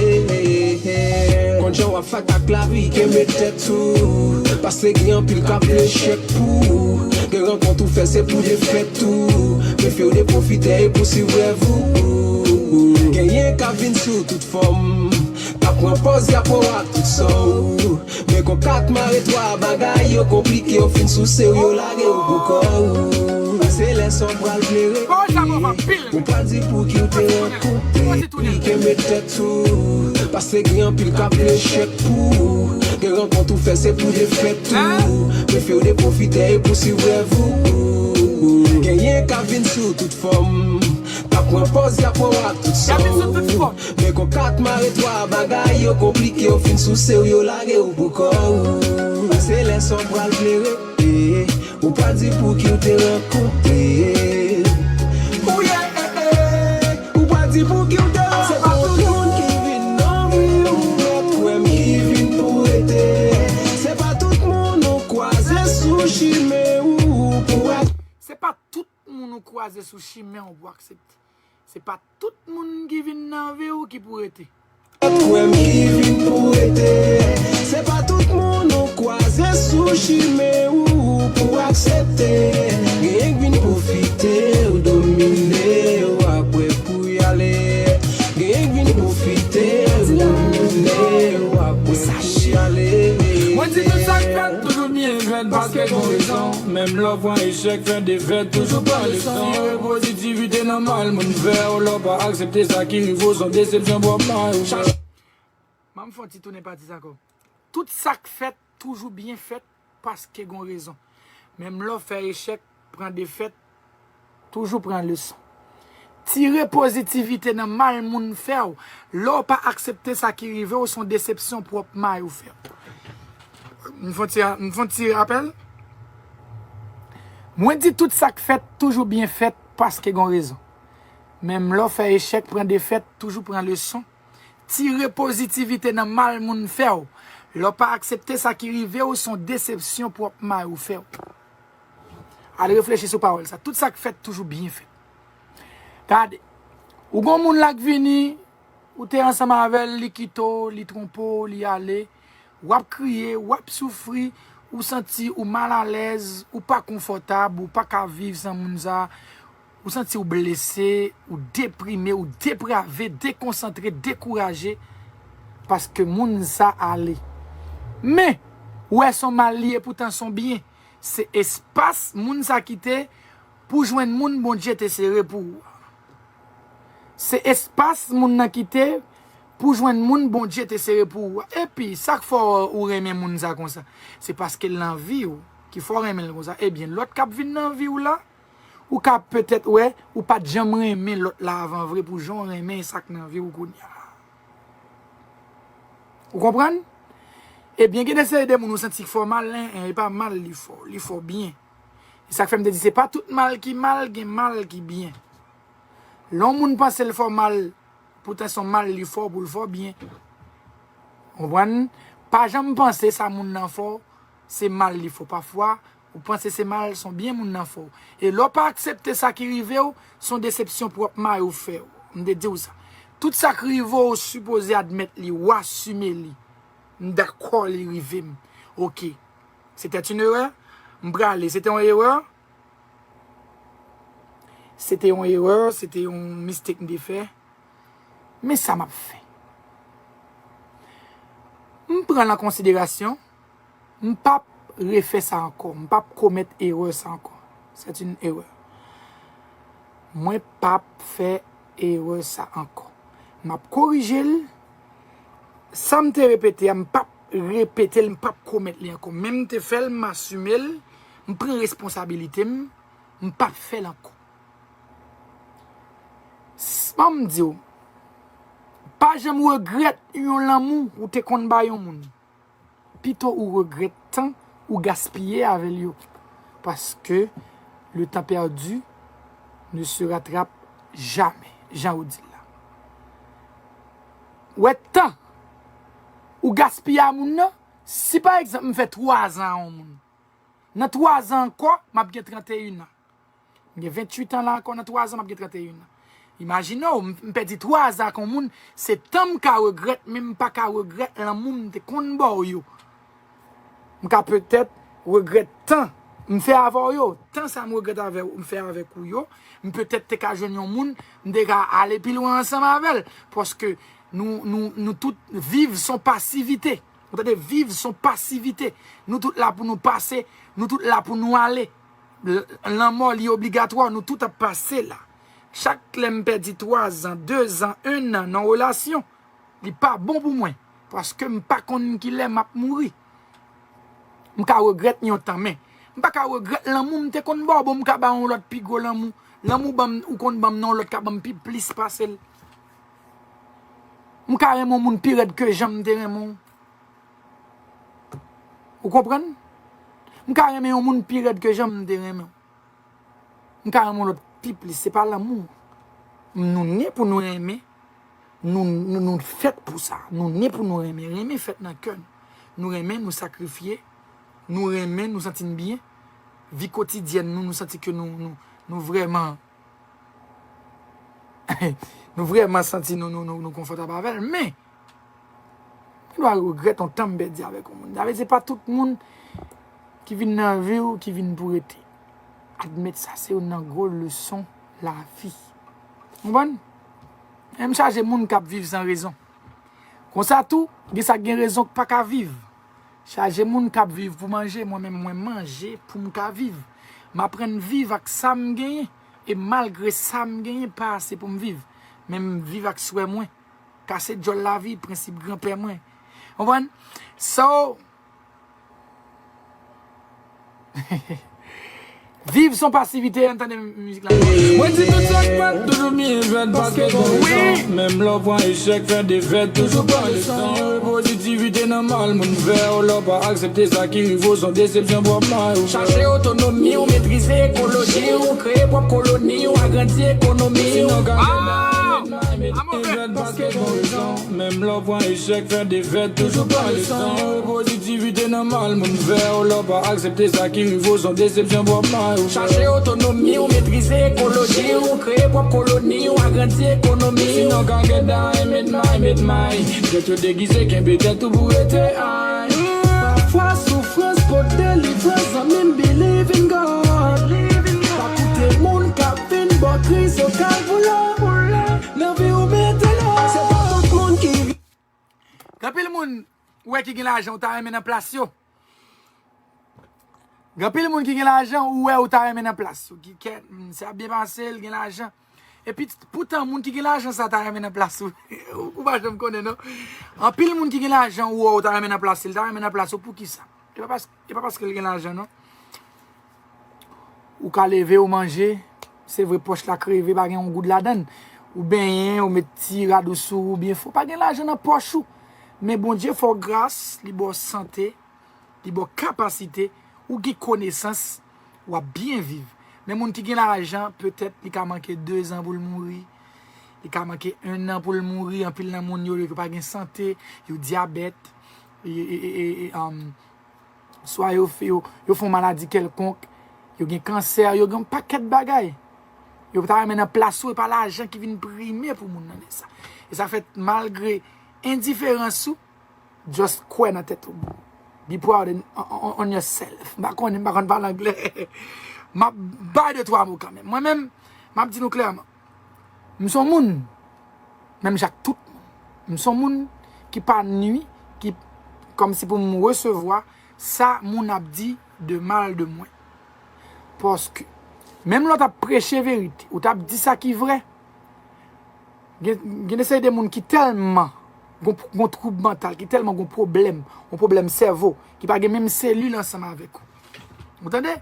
Konn jan w ap fèt ak lavi, kenbe tèt ou. Paske gen anpil k ap vle echèk pou ou. Gen rankont ou fè, se pou defèt ou. Prefere w de pwofitè e pousuiv rèv ou. Genyen k ap vin sou tout fòm, k ap pran pòz y ap wè w ak tout sa w. Men kon kat mare twa, bagay yo konplike, yo fin souse w, yo lage w pou kò w. Se lè sa w pral plere. Pawòl sa bon anpil. Ou pa di pou ki w te rankontre. Li kenbe tèt ou. Paske gen anpil k ap vle echèk pou ou. Gen rankont ou fè, se pou defèt ou. Prefere w de pwofitè e pousuiv rèv ou. Genyen k ap vin sou tout fòm, k ap pran pòz y ap wè w ak tout sa w. Men kon kat mare twa, bagay yo konplike, yo fin souse w, yo lage w pou kò w. Se lè sa w pral plere. Ou pa di pou ki w te rankontre. Ou ye, eh, eh. Ou pa di pou ki w te rankontre. Se pa tout moun ki vin nan vi w, mèt kwè m, ki vin pou rete. Se pa tout moun ou kwaze sou chimen ou pou ak- Se pa tout moun ou kwaze sou chimen w pou aksepte. Se pa tout moun ki vin nan vi w ki pou rete. Kwè m, ki vin pou rete. Se pa tout moun ou kwaze sou chimen ou pou aksepte. Genyen k vin pwofite w, domine w, apre pou y ale. Genyen k vin pwofite w, domine w, apre pou y ale. Mwen di tout sa k fèt toujou byen fèt paske gon rezon. Menm lè w pran echèk, pran defèt, toujou pran leson. Tire pozitivite nan mal moun fè w. Lè w pa aksepte sa ki rive w, se yon desepsyon pwòp may ou fè. M ap fè yon ti tounen pati sa ankò. Tout sa k fèt toujou byen fèt paske gon rezon. Menm lè w fè echèk, pran defèt, toujou pran leson. Tire pozitivite nan mal moun fè w. Lè w pa aksepte sa ki rive w, se yon desepsyon pwòp may ou fè w. M fè yon ti, m fè yon ti rapèl. Mwen di tout sa k fèt toujou byen fèt paske gon rezon. Menm lè w fè echèk, pran defèt, toujou pran leson. Tire pozitivite nan mal moun fè w. Lè w pa aksepte sa ki rive w, se yon desepsyon pwòp may ou fè w. Al reflechi sou pawòl sa. Tout sa k fèt toujou byen fèt. Gade, ou gon moun la k vini, ou te ansanm avè l, li kite w, li twonpe w, li ale. W ap kriye, w ap soufri, ou santi ou malalèz, ou pa konfòtab, ou pa ka viv san moun sa. Ou santi w blese, ou deprime, ou deprave, dekonsantre, dekouraje, paske moun sa ale. Men, ou wè se yon mal li ye, poutan se yon byen. Se espas moun sa kite pou jwenn moun Bondye te sere pou ou a. Se espas moun nan kite pou jwenn moun Bondye te sere pou ou a. Epi, sa k fè w renmen moun sa konsa? Se paske l nan vi w ki fè w renmen l konsa. Ebyen, lòt k ap vin nan vi w la, ou ka petèt wè, ou pa t janm renmen lòt la avan vre pou jan w renmen sa k nan vi w kounye a. Ou konprann? Ebyen, gen de seri de moun ou santi k fè w mal, en, en, e pa mal li fè w, li fè w byen. E sa k fè m te di, se pa tout mal ki mal, gen mal ki byen. Lè yon moun panse l fè w mal, poutan se yon mal li fè w pou l fè w byen. Konprann? Pa janm panse sa moun nan fè w, se mal li fè w. Pafwa, ou panse se mal, se yon byen moun nan fè w. E lè w pa aksepte sa ki rive w, se yon desepsyon pwòp may ou fè w. M te di w sa. Tout sa k rive w, ou sipoze admèt li, ou asime li. M dakò li rive m. Oke. C'était une erreur. M prale. Se te yon erè. Se te yon erè. Se te yon mistake m te fè. Men sa m ap fè. M pran l an konsiderasyon. M p ap refè sa ankò. M p ap komèt erè sa ankò. C'est une erreur. Mwen p ap fè erè sa ankò. M ap korije l. Sa m te repete a, m p ap repete l, m p ap komèt li ankò. Men m te fè l, m asime l, m pran responsabilite m, m p ap fè l ankò. S-, ban m di w, pa janm regrèt yon lanmou ou te konn ba yon moun. Pito ou regrèt tan ou gaspiye avè l yo. Paske le temps perdu ne se rattrape jamais, jan yo di l la. Ou wè tan ou gaspiye a moun nan, si pa egzanp m fè twa zan a yon moun, nan twa zan ankò, m ap gen tranteyen an. M gen venntuit an la ankò, nan twa zan, m ap gen tranteyen an. Imajine w, m, m pèdi twa zan ak yon moun, se tan m ka regrèt, men m pa ka regrèt lanmou m te konn ba w yo. M ka petèt regrèt tan m fè avè w yo, tan sa m regrèt avè w, m fè avèk ou yo, m petèt te ka jwenn yon moun, m te ka ale pi lwen ansanm avè l, paske nou, nou, nou tout viv son pasivite. Ou tande, viv son pasivite. Nou tout la pou nou pase, nou tout la pou nou ale. L-, lanmò li obligatwa, nou tout ap pase la. Chak lè m pèdi twa zan, de zan, en an nan relasyon, li pa bon pou mwen. Paske m pa konn kilè m ap mouri. M ka regrèt yon tan, men m pa ka regrèt lanmou m te konn ba w. Bon, m ka ba w yon lòt pi gwo lanmou. Lanmou ban m, ou konn ban m nan yon lòt ka ban m pi plis pase l. M ka renmen yon moun pi rèd ke jan m te renmen w. Ou konprann? M ka renmen yon moun pi rèd ke jan m te renmen w. M ka renmen yon lòt pi plis. Se pa lanmou. Nou ne pou nou renmen. Nou, nou, nou fèt pou sa. Nou ne pou nou renmen. Renmen fèt nan kè nou. Nou renmen, nou sakrifye. Nou renmen, nou santi n byen. Vi kotidyèn nou, nou santi ke nou, nou, nou vrèman nou vrèman santi nou, nou, nou, nou konfòtab avè l, men, gen dwa regrèt yon tan m pèdi avèk yon moun. Sa vle di, se pa tout moun ki vin nan vi w ki vin pou rete. Admèt sa, se youn nan gwo leson lavi. Konprann? Men m chaje moun k ap viv san rezon. Konsa tou, gen sa k gen rezon k pa ka viv. Chaje moun k ap viv pou manje, mwen menm mwen manje pou m ka viv. M aprann viv ak sa m genyen, e malgre sa m genyen pa ase pou m viv. Men m viv ak swè mwen. Kase djòl lavi, prensip granpè mwen. Konprann? So, viv son pasivite, ann tande mizik la. Mwen di tout sa k fèt, toujou byen fèt, paske gon rezon. Menm lè w pran echèk, fè defèt, toujou pran leson. Pozitivite nòmal, moun vè, w lè w pa aksepte sa ki rive w, se yon desepsyon pwòp mwen. Ou chache otonomi, ou metrize ekoloji, ou kreye pwòp koloni, ou agrandi ekonomi. Sinon, gade la, met may, met may, fèt, paske gon rezon. Menm lè w pran echèk, fè defèt, toujou pran leson. Pozitivite nòmal, moun vè, w lè w pa aksepte sa ki rive w, se yon desepsyon pwòp mwen. Ou chache otonomi, ou metrize ekoloji, ou kreye pwòp koloni, ou agrandi ekonomi. Sinon, ka get down, met may, met may. Tèt yo degize, kenbe tèt ou pou rete ay. Pafwa soufrans pote delivrans, zanmi m, believe in God. Pa koute moun k ap vin ba w kriz, yo kalboule. Nan vi w mete lòd. Se pa tout moun ki Gen anpil moun ou wè ki gen lajan, ou ta renmen nan plas yo. Gen anpil moun ki gen lajan, ou wè ou ta renmen nan plas yo. Ki kè, mm, sa ap byen pase, l gen lajan. Epi, poutan, moun ki gen lajan sa ta renmen nan plas ou. Ou pa janm konnen, non. Anpil moun ki gen lajan, ou wè ou ta renmen nan plas yo, l ta renmen nan plas ou. Poukisa? E pa pas-, e pa paske l gen lajan, non. Ou ka leve, ou manje, se vre pòch la kreve, pa gen yon goud ladan l. Ou benyen, ou met ti rad ou sou ou byen fò, pa gen lajan nan pòch ou. Men Bondye fè w gras, li ba w sante, li ba w kapasite, ou gen konesans, w ap byen viv. Men moun ki gen lajan, petèt, li ka manke de zan pou l mouri. Li ka manke en an pou l mouri. Anpil nan moun yo, yo pa gen sante, yo dyabèt, e, e, e, e, e, um, swa yo, f-, yo, yo fè yon maladi kèlkonk, yo gen kansè, yo gen yon pakèt bagay. Yo ta renmen nan plas ou, e pa lajan ki vin prime pou moun nan lè sa. E sa fè malgre endiferans ou, just kwè nan tèt ou. Be proud in, on, on yourself. M pa konnen, m pa konn pale anglè. M ap bay de twa mo kanmenm. Mwen menm, m ap di nou klèman. M se yon moun, menm jan ak tout moun. M se yon moun ki pa nwi, ki, kòmsi pou m resevwa sa moun ap di de mal de mwen. Paske, menm lè w t ap preche verite, ou t ap di sa ki vrè, gen, gen de seri de moun ki tèlman gon, gon twoub mantal, ki tèlman gon pwoblèm, yon pwoblèm sèvo, ki pa gen menm selil ansanm avèk ou. Ou tande?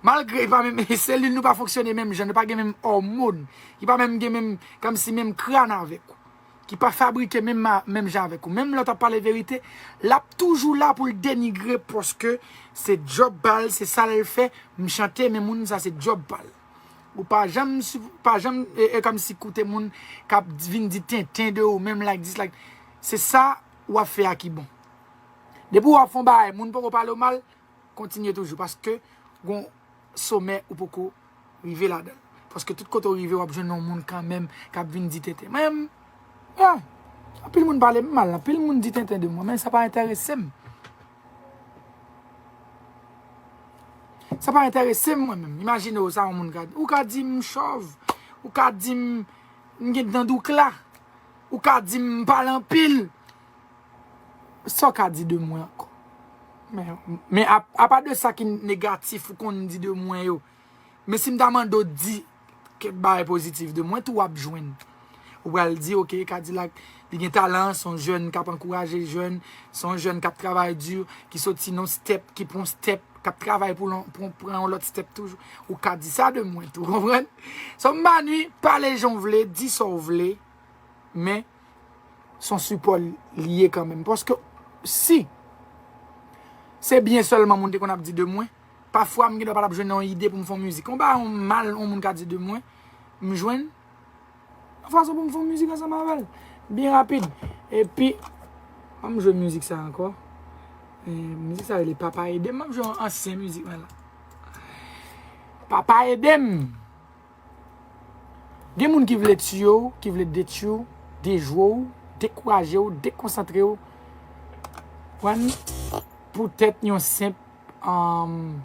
Malgre pa menm, selil nou pa fonksyone menm jan, nou pa gen menm òmòn, ki pa menm gen menm, kòmsi menm kràn avèk ou, ki pa fabrike menm, ma- menm jan avèk ou. Menm lè w t ap pale verite, l ap toujou la pou l denigre paske se djòb pa l, se sa l fè, m chante, men moun sa se djòb pa l. Ou pa janm, si- pa janm, e, e kòmsi koute moun k ap vin di tenten de ou, menm like, dislike. Se sa w ap fè a ki bon. Depi w ap fè yon bagay, moun poko pale w mal, kontinye toujou, paske gon somè ou poko rive ladan l. Paske tout kote w rive, w ap jwenn yon moun kanmenm k ap vin di tenten. Mwen, ah, anpil moun pale m mal, anpil moun di tenten de mwen, men sa pa enterese m. Sa pa enterese m mwen menm. Imajine w sa yon moun ka di. Ou ka di m chòv, ou ka di m, m gen dan doukla, ou ka di m pale anpil. Sa w ka di de mwen ankò? Men, men a- apa de sa ki negatif ou konn di de mwen yo, men si m ta mande w di kèk bagay pozitif de mwen tou, w ap jwenn. Ou pral di, oke, Kadilak, li gen talan, se yon jèn k ap ankouraje jèn, se yon jèn k ap travay di, ki soti nan yon step, ki pran yon step, k ap travay pou l pran, pran yon lòt step toujou. Ou ka di sa de mwen tou, konprann? So, m pa nwi, pale jan w vle, di sa w vle, men se yon sipò li ye kanmenm. Paske si se byen sèlman moun te konn ap di de mwen, pafwa m gendwa pa t ap jwenn yon ide pou m fè yon mizik. Yon bagay, yon mal yon moun ka di de mwen, m jwenn yon fason pou m fè yon mizik ansanm avè l. Byen rapid. Epi, ann m jwe mizik sa ankò. E, mizik sa rele Papa Ede m. M ap jwe yon ansyen mizik mwen la. Papa Ede m. Gen moun ki vle tiye w, ki vle detwi w, dejwe w, dekouraje w, dekonsantre w. Konprann? Poutèt yon senp, um,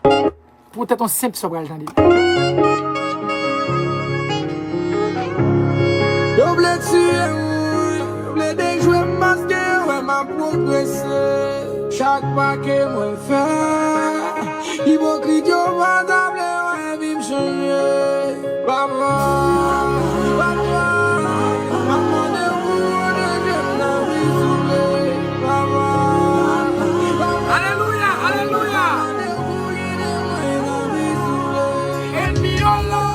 poutèt yon senp sa w pral tande. Yo vle tiye m, yo vle dejwe m paske yo wè m ap pwogrese. Chak pa ke mwen fè, ipokrit yo pa ta vle wè vi m chanje. Papa, papa, m ap mande w pou w pwoteje m nan vi soufle. Papa, papa, alelouya, alelouya. M ap mande w pou w gide mwen nan vi soufle. Ènmi yo la,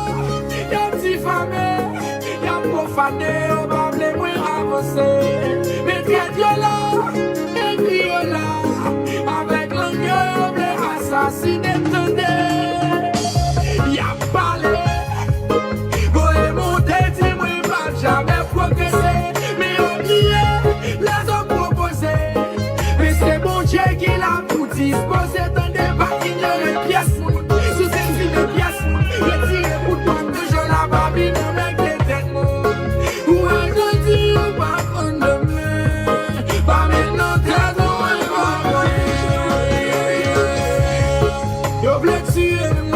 y ap difame, y ap pwofane, yo pa vle mwen avanse. Men trèt yo la, ènmi yo la, avèk lang yo, yo vle asasinen m, tande. Y ap pale, voye monte, di mwen m p ap jamè pwogrese. Men yo bliye, lèzòm pwopoze, men se Bondye ki la pou dispoze, tande, pa inyore pyès moun. Si w se enmi pyès moun, retire bout dwat de jòl a Babilòn nan men tèt moun. Ou agrandi, ou pa konn de mwen. Pa met nan tèt ou mwen pa konn. Yo vle tiye m,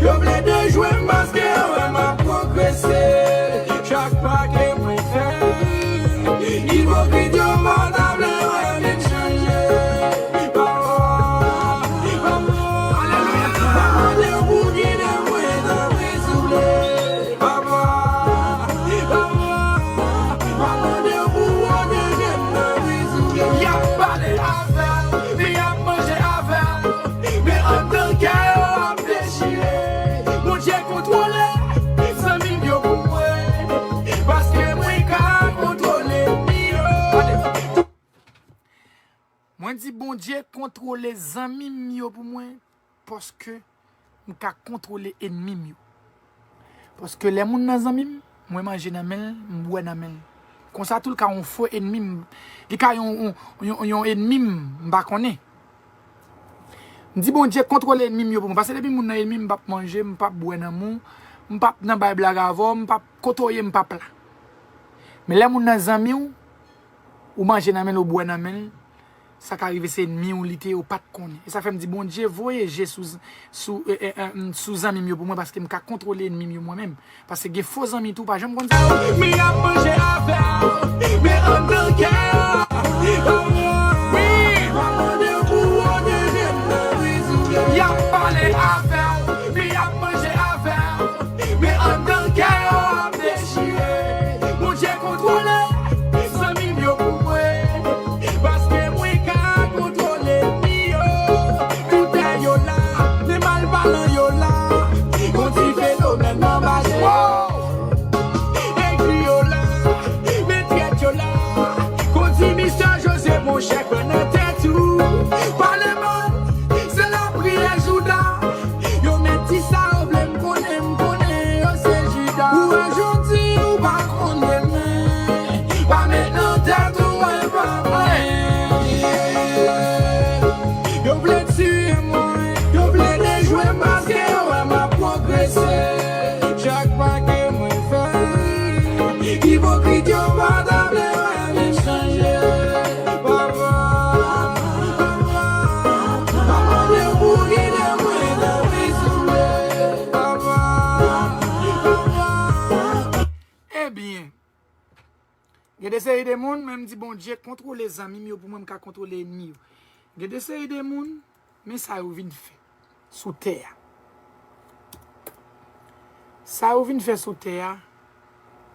yo vle dejwe m paske yo wè m ap pwogrese. Chak pa ke mwen fè, ipokrit yo pa ta vle wè m chanje. Papa, papa, alelouya, m ap mande w pou gide mwen nan vi soufle. Papa, papa, m ap mande w pou pwoteje m nan vi soufle. Y ap pale avè l, men y ap manje avè l, men anndan kè yo ap dechire. Bondye kontwole zanmi m yo pou mwen, paske mwen ka kontwole ènmi yo. Mwen di Bondye kontwole zanmi m yo pou mwen, paske m ka kontwole ènmi m yo. Paske lè moun nan zanmi m, mwen manje nan men l, m bwè nan men l. Konsa tou l ka yon fo ènmi m, li ka yon, yon, yon, yon ènmi m, m pa konnen. M di Bondye kontwole ènmi m yo pou mwen. Paske depi moun nan ènmi m, m p ap manje, m p ap bwè nan men w, M p ap nan bay blag avè w, m p ap kotoye, m p ap la. Men lè moun nan zanmi w, ou manje nan men l, ou bwè nan men l, sa ka rive se ènmi w li te ye, ou pa t konnen. E sa fè m di, Bondye, voye je sou, sou, e, e, e, sou zanmi m yo pou mwen, paske m ka kontwole ènmi m yo mwen menm. Paske gen fo zanmi tou, pa janm konn sa. Mi ap manje avè w, men anndan kè w. Wi. Y ap pale avè w, mi ap manje avè w, men anndan kè w ap dechire. Bondye kontwole zanmi m yo pou mwen, paske mwen ka kontwole ènmi yo. Doutè yo la, men malpalan yo la, konn ti fenomèn nan mache. Egri yo la, men trèt yo la, konn ti Mistè Jozye, monchè, pran nan tèt ou. Pale mal, se lapriyè jouda. Yo mèt di sa yo vle, m konnen, m konnen yo se Jida. Ou wè jodi ou pa konnen, men pa met nan tèt ou wè pa mwen. Yo vle tiye mwen, yo vle dejwe m paske yo wè m ap pwogrese. Chak pa ke mwen fè, ipokrit yo pa ta vle wè m chanje. Papa, papa, pa mande w pou gide mwen nan wi sou mwen. Papa, papa. Ebyen, gen de seri de moun, men m di Bondye kontwole zanmi m yo pou mwen, m ka kontwole ènmi yo. Gen de seri de moun, men sa yo vin fè sou tè a. Sa yo vin fè sou tè a,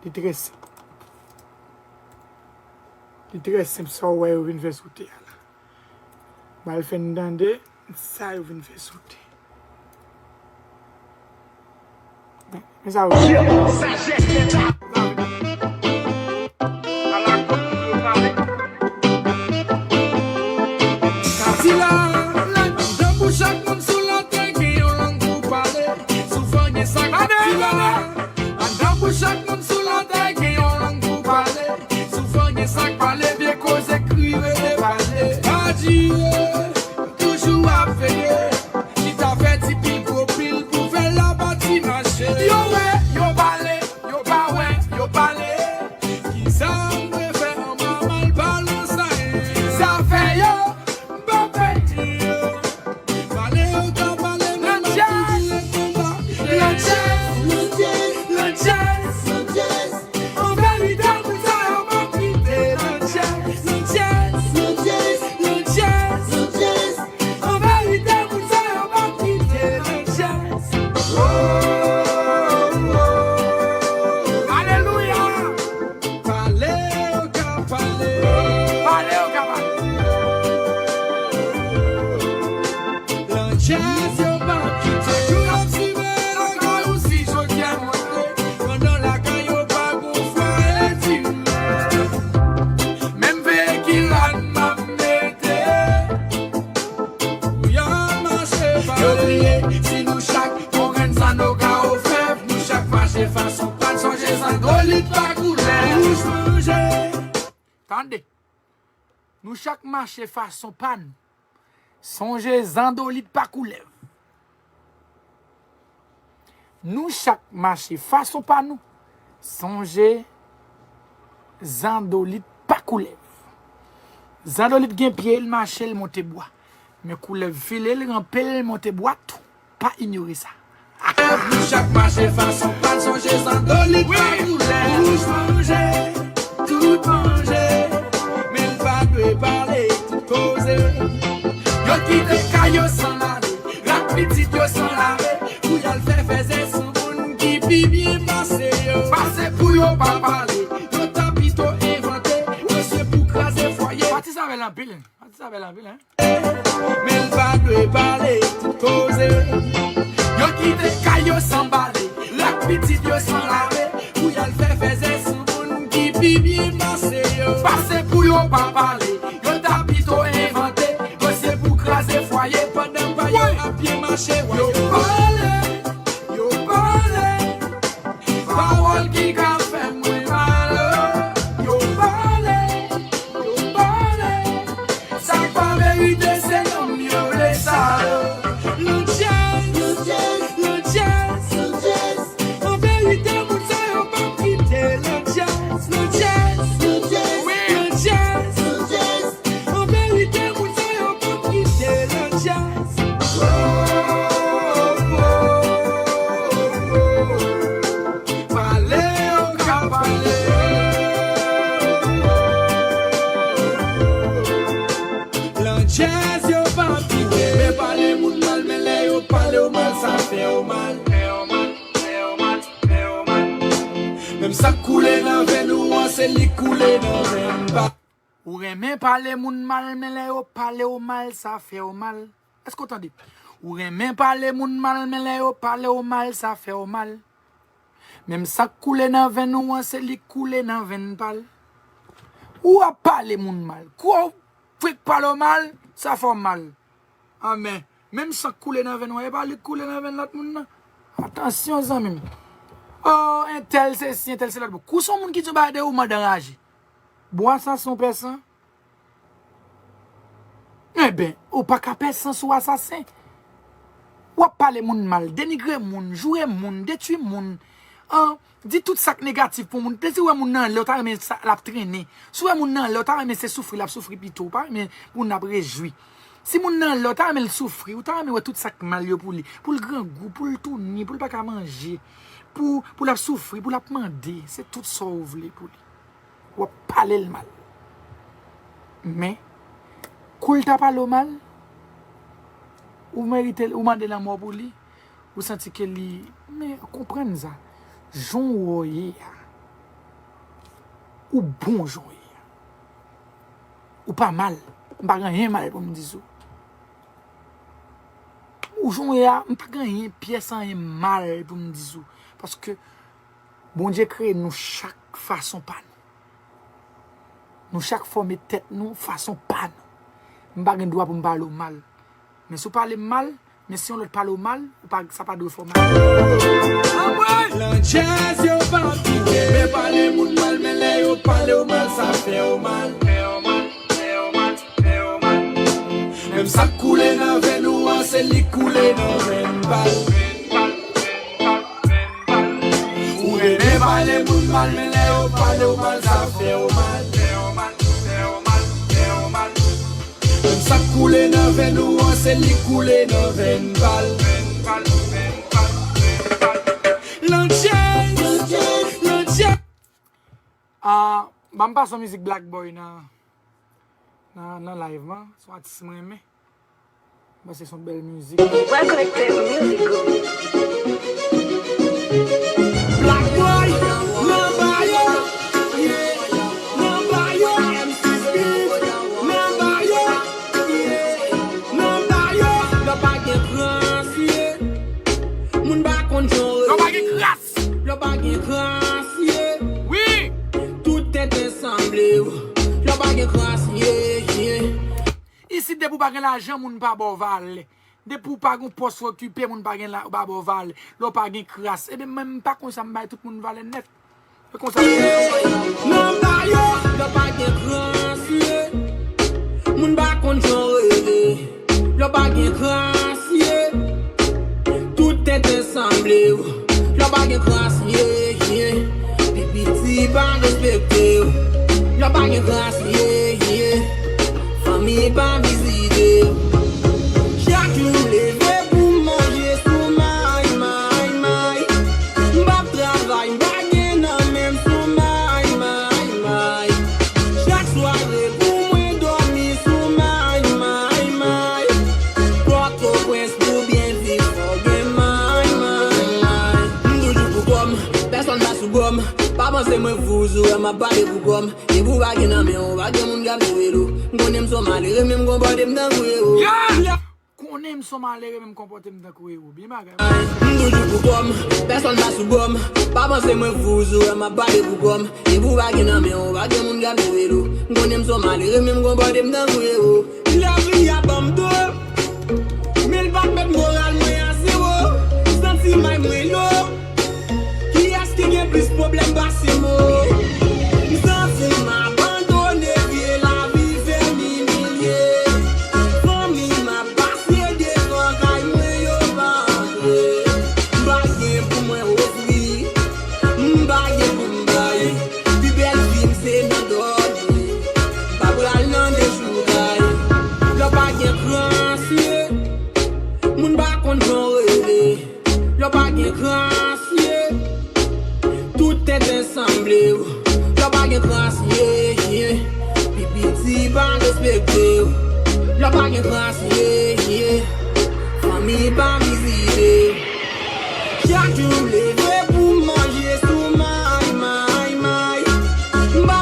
li trè senp. Li trè senp sa w wè yo vin fè sou tè a la. M al fè n tande sa yo vin fè sou tè. Men sa yo. Sa jès leta. Ala kote yo pale. Katila, anndan pou chak moun sou latè gen yon lang pou pale. Soufan gen sa Katila. Anndan pou chak moun sou latè gen yon lang pou pale. Soufan gen sa k pale, vye koze k rive depase. Adye, toujou ap veye. Chita fè ti pil gwo pil pou fè lapati mache. Yo wè, yo pale, yo pa wè, yo pale. Kisa m dwe fè anba mal pale sa ye? Sa fè yo, m pa pè di yo. Pale yo ka pale, men m ap toujou ret anba. Landjèz, landjèz, landjèz. An verite, moun sa yo p ap kite landjèz, landjèz, landjèz, landjèz. An verite, moun sa yo p ap kite landjèz. Oh, oh, oh. Alelouya. Pale yo ka pale. Pale yo ka pale. Landjèz yo p ap kite. Yo ap simen lakay ou si jodi a montre. Pandan lakay yo pa gon fwaye diri. Menm veye ki rad m ap mete. Pou y ap mache pale. Yo bliye si nou chak yon grenn zanno ka ofèv. Nou chak mache fason pa n sonje zandolit pa koulè. Wouj manje. Tande. Nou chak mache fason pa n. Sonje zandolit pa koulèv. Nou chak mache fason pa nou. Sonje zandolit pa koulèv. Zandolit gen pye, l mache, l monte bwa. Men koulèv file, l ranpe, l monte bwa tou. Pa inyore sa. Nou chak mache fason pa n, sonje zandolit pa koulè. Wouj manje, tout manje, men l pa dwe pale tout koze. Yo kite kay yo san lave, rak pitit yo san lave, pou y al fè fèzè sou moun ki pi byen pase yo. Pase pou yo pa pale, yo ta pito envante, yo se pou kraze fwaye. Pati sa bèl anpil. Pati sa bèl anpil, en. Men l pa dwe pale tout koze. Yo kite kay yo san bale, rak pitit yo san lave, pou y al fè fèzè sou moun ki pi byen pase yo. Pase pou yo pa pale, yo ta pito envante, yo se pou kraze fwaye pandan pa yo ap byen mache. Yo pale, yo pale. Pawòl ki ka fè mwen mal, yo pale, yo pale. Sa k pa verite, se nonm yo vle sa. Landjèz, landjèz, landjèz, landjèz. Se li koule nan venn pa. Ou renmen pale moun mal, men lè yo pale w mal, sa fè w mal. Èske w tande? Ou renmen pale moun mal, men lè yo pale w mal, sa fè w mal. Menm sa k koule nan venn ou an, se li k koule nan venn pa l. Ou ap pale moun mal. Kou w fèk pale w mal, sa fè w mal. Amèn. Menm san k koule nan venn ou an, e pa li k koule nan venn lòt moun nan. Atansyon, zanmi m. Oh, entèl sesi, entèl se lòt. Kou se yon moun ki di yon bagay de ou, mande anraje. Bwa sa se yon pèsan. Enben, ou pa ka pèsan sou asasen. W ap pale moun mal, denigre moun, joure moun, detwi moun. An, di tout sa k negatif pou moun. Depi w wè moun nan anlè, w ta renmen sa, l ap trennen. Si w wè moun nan anlè, w ta renmen se soufri l ap soufri pito. Ou pa renmen moun ap rejwi. Si moun nan anlè, w ta renmen l soufri, ou ta renmen wè tout sa k mal yo pou li. Pou l grangou, pou l touni, pou l pa ka manje, pou, pou l ap soufri, pou l ap mande. Se tout sa w vle pou li. W ap pale l mal. Men, kou l ta pale w mal, ou merite l, ou mande lanmò pou li, ou santi ke li, men, konprann sa. Jan w ye a, ou bon jan w ye a. Ou pa mal. M pa gen anyen mal pou m di sou ou. Ou jan w ye a, m pa gen anyen, pyès anyen mal pou m di sou ou. Paske Bondye kreye nou chak fason pa nou. Nou chak fòme tèt nou fason pa nou. M pa gen dwa pou m pale w mal. Men si w pale m mal, men si yon lòt pale w mal, ou pa, sa pa dwe fè w mal. Anmwey! Landjèz yo pa pike. Men pale moun mal, men lè yo pale w mal, sa fè w mal. Menm sa k koule nan venn ou an, se li k koule nan venn pa l. Ou renmen pale moun mal, men lè yo pale w mal, sa fè w mal. Menm sa k koule nan venn ou an, se li k koule nan venn pa l. Landjèz, landjèz. Ah, ban m pase yon mizik Black Boy nan, nan, nan live lan. Se yon atis mwen renmen. Mwen se son bèl mizik. Welcome to Music Group. Black Boy, nan ba yo, yeah, nan ba yo, M six Beat, nan ba yo, yeah, nan ba yo, lè pa gen krans, yeah. Moun pa konn jan yo rele. Lè pa gen kras. Lè pa gen kras, yeah. Wi. Tout tenten sanble w. Lè pa gen kras, yeah, yeah. Isit depi w pa gen lajan, moun pa ba w valè. Depi w pa gen pòs w okipe, moun pa gen la, pa ba w valè. Lè w pa gen kras. Ebyen, mwen, m pa konn sa m bay tout moun valè nèt. E konsa. Nan ba yo, lè pa gen kras, ye. Moun pa konn jan rele. Lè pa gen kras, ye. Tout tenten sanble w. Lè pa gen kras, ye, ye. Pi piti pa respekte w. Lè pa gen kras, ye, ye. Fanmi pa vizite w. Chak jou m leve pou m manje sou may, may, may. M p ap travay, m pa gen nan men m sou may, may, may. Chak sware pou mwen dòmi sou may, may, may. Pòtoprens pou byen viv, fò gen may, may, may. M toujou pou kò m, pèsonn pa sou bò m. Pa panse mwen fou, si w wè m ap pale pou kò m. Depi w pa gen nan men w, pa gen moun k ap jwe l ou. M konnen m se yon malere, men m konpòte m tankou ewo. Yeah! Konnen m se yon malere, men m konpòte m tankou ewo. Byen bagay. M toujou pou kò m, pèsonn pa sou bò m. Pa panse mwen fou, si w wè m ap pale pou kò m. Depi w pa gen nan men w, pa gen moun k ap jwe l ou. M konnen m se yon malere, men m konpòte m tankou ewo. Lavi a ban m do, men l pa t mèt moral mwen a zewo. Santi may mwen lo. Kiyès ki gen plis pwoblèm pase m o? M santi m abandone, vye lavi fè m imilye. Fanmi m ap pase devan kay mwen, yo pa antre. M pa gen pou mwen ofri, m pa gen pou m bay. Pi bèl vi m se nan dòmi. M pa pral nan dechoukay. Lè pa gen kran, si moun pa konn jan w rele. Lè pa gen kras, ye. Tout tenten sanble w. Lè pa gen kras, ye, ye. Pi piti pa respekte w. Lè pa gen kras, ye, ye. Fanmi pa vizite w. Chak jou m leve pou m manje sou may, may, may. M p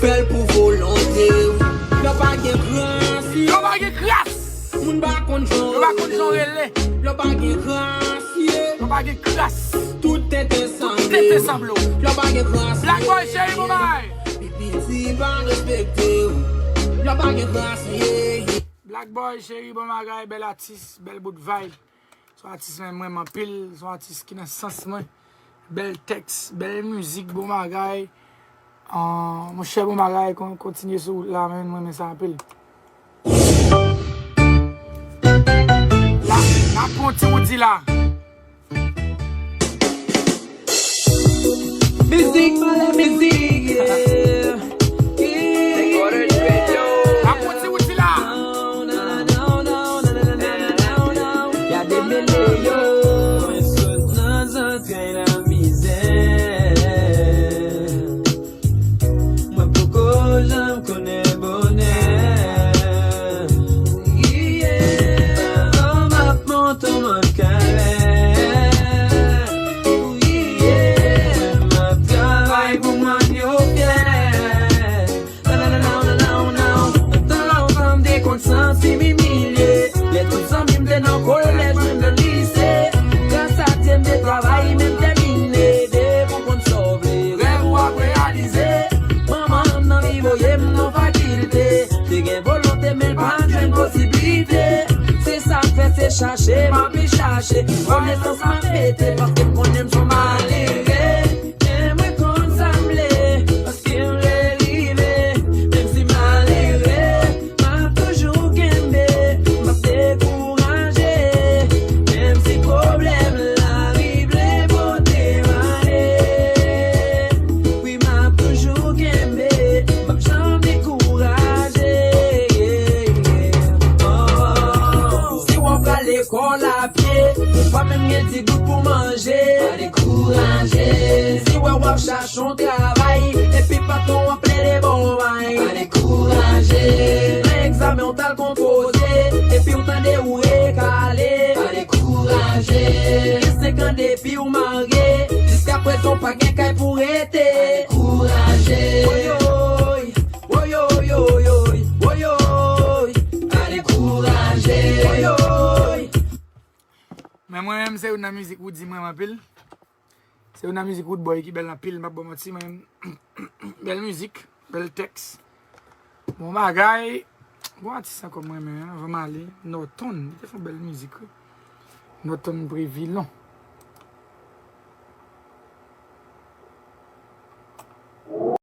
Fè l pou volonte w. Lè w pa gen kras, yo pa gen kras. Moun pa konn jan yo pa konn jan rele. Lè w pa gen kras, yo pa gen kras. Tout tenten sanble. Tout tenten sanble. Lè w pa gen kras, Black Boy Cheri, bon bagay. Piti pa respekte w. Lè w pa gen kras, yeah. Black Boy Cheri, bon bagay, bèl atis, bèl bout vibe. Se yon atis mwen renmen anpil, se yon atis ki nan sans mwen. Bèl tèks, bèl mizik, bon bagay. Ah, monchè, bon bagay, kon-, kontinye sou wout la, men mwen renmen sa anpil. La, n ap pran ti wout di la. Mizik, malè, mizik, yeah. Yeah, yeah, yeah. Ap pran ti wout di la. Ya demele yo. Mwen sot nan zantray lamizè. Mwen poko janm konnen bonè. Yeah. Avan m ap monte yon mòn kalè. Yeah. M ap travay pou mòn yo fyè. Nan, nan, nan, nan, nan, nan. Nan tan lontan m te konn santi m imilye. Lè tout zanmi m te nan kolèj, menm nan lise. Gras a Dye m te travay, men m tèmine. Depi w konn sa w vle, rèv ou ap reyalize. Manman m nan li voye m nan fakilte. Te gen volonte, men l pa t jwenn posiblite. Se sa k fè se chache m ape chache. Konesans m ap mete, paske m konnen m se yon malere. Men mwen konn sa m vle, paske m vle rive. Menm si malere, m ap toujou kenbe, m ap dekouraje. Menm si pwoblèm lari vle pote m ale, wi, m ap toujou kenbe, m ap janm dekouraje. Oh. Si w ap pral lekòl apye, ou pa menm gen ti goud pou manje, pa dekouraje. Si w wè w ap chache yon travay, epi patwon an plede ba w may, pa dekouraje. Nan egzamen w t al konpoze, epi w tande ou rekale, pa dekouraje. Gen senk an depi w marye, jiskaprezan w pa gen kay pou rete, pa dekouraje. Woyoy, woyoy, woyoy, woyoy, pa dekouraje. Woyoy. Men mwen menm, se youn nan mizik Roody mwen renmen anpil. Se youn nan mizik Roodboy ki bèl anpil, m p ap ba w manti, men bèl mizik, bèl tèks. Bon bagay. Gon atis ankò mwen renmen, anvan m ale, Norton. Li te fè yon bèl mizik, wi. Norton Prévilon.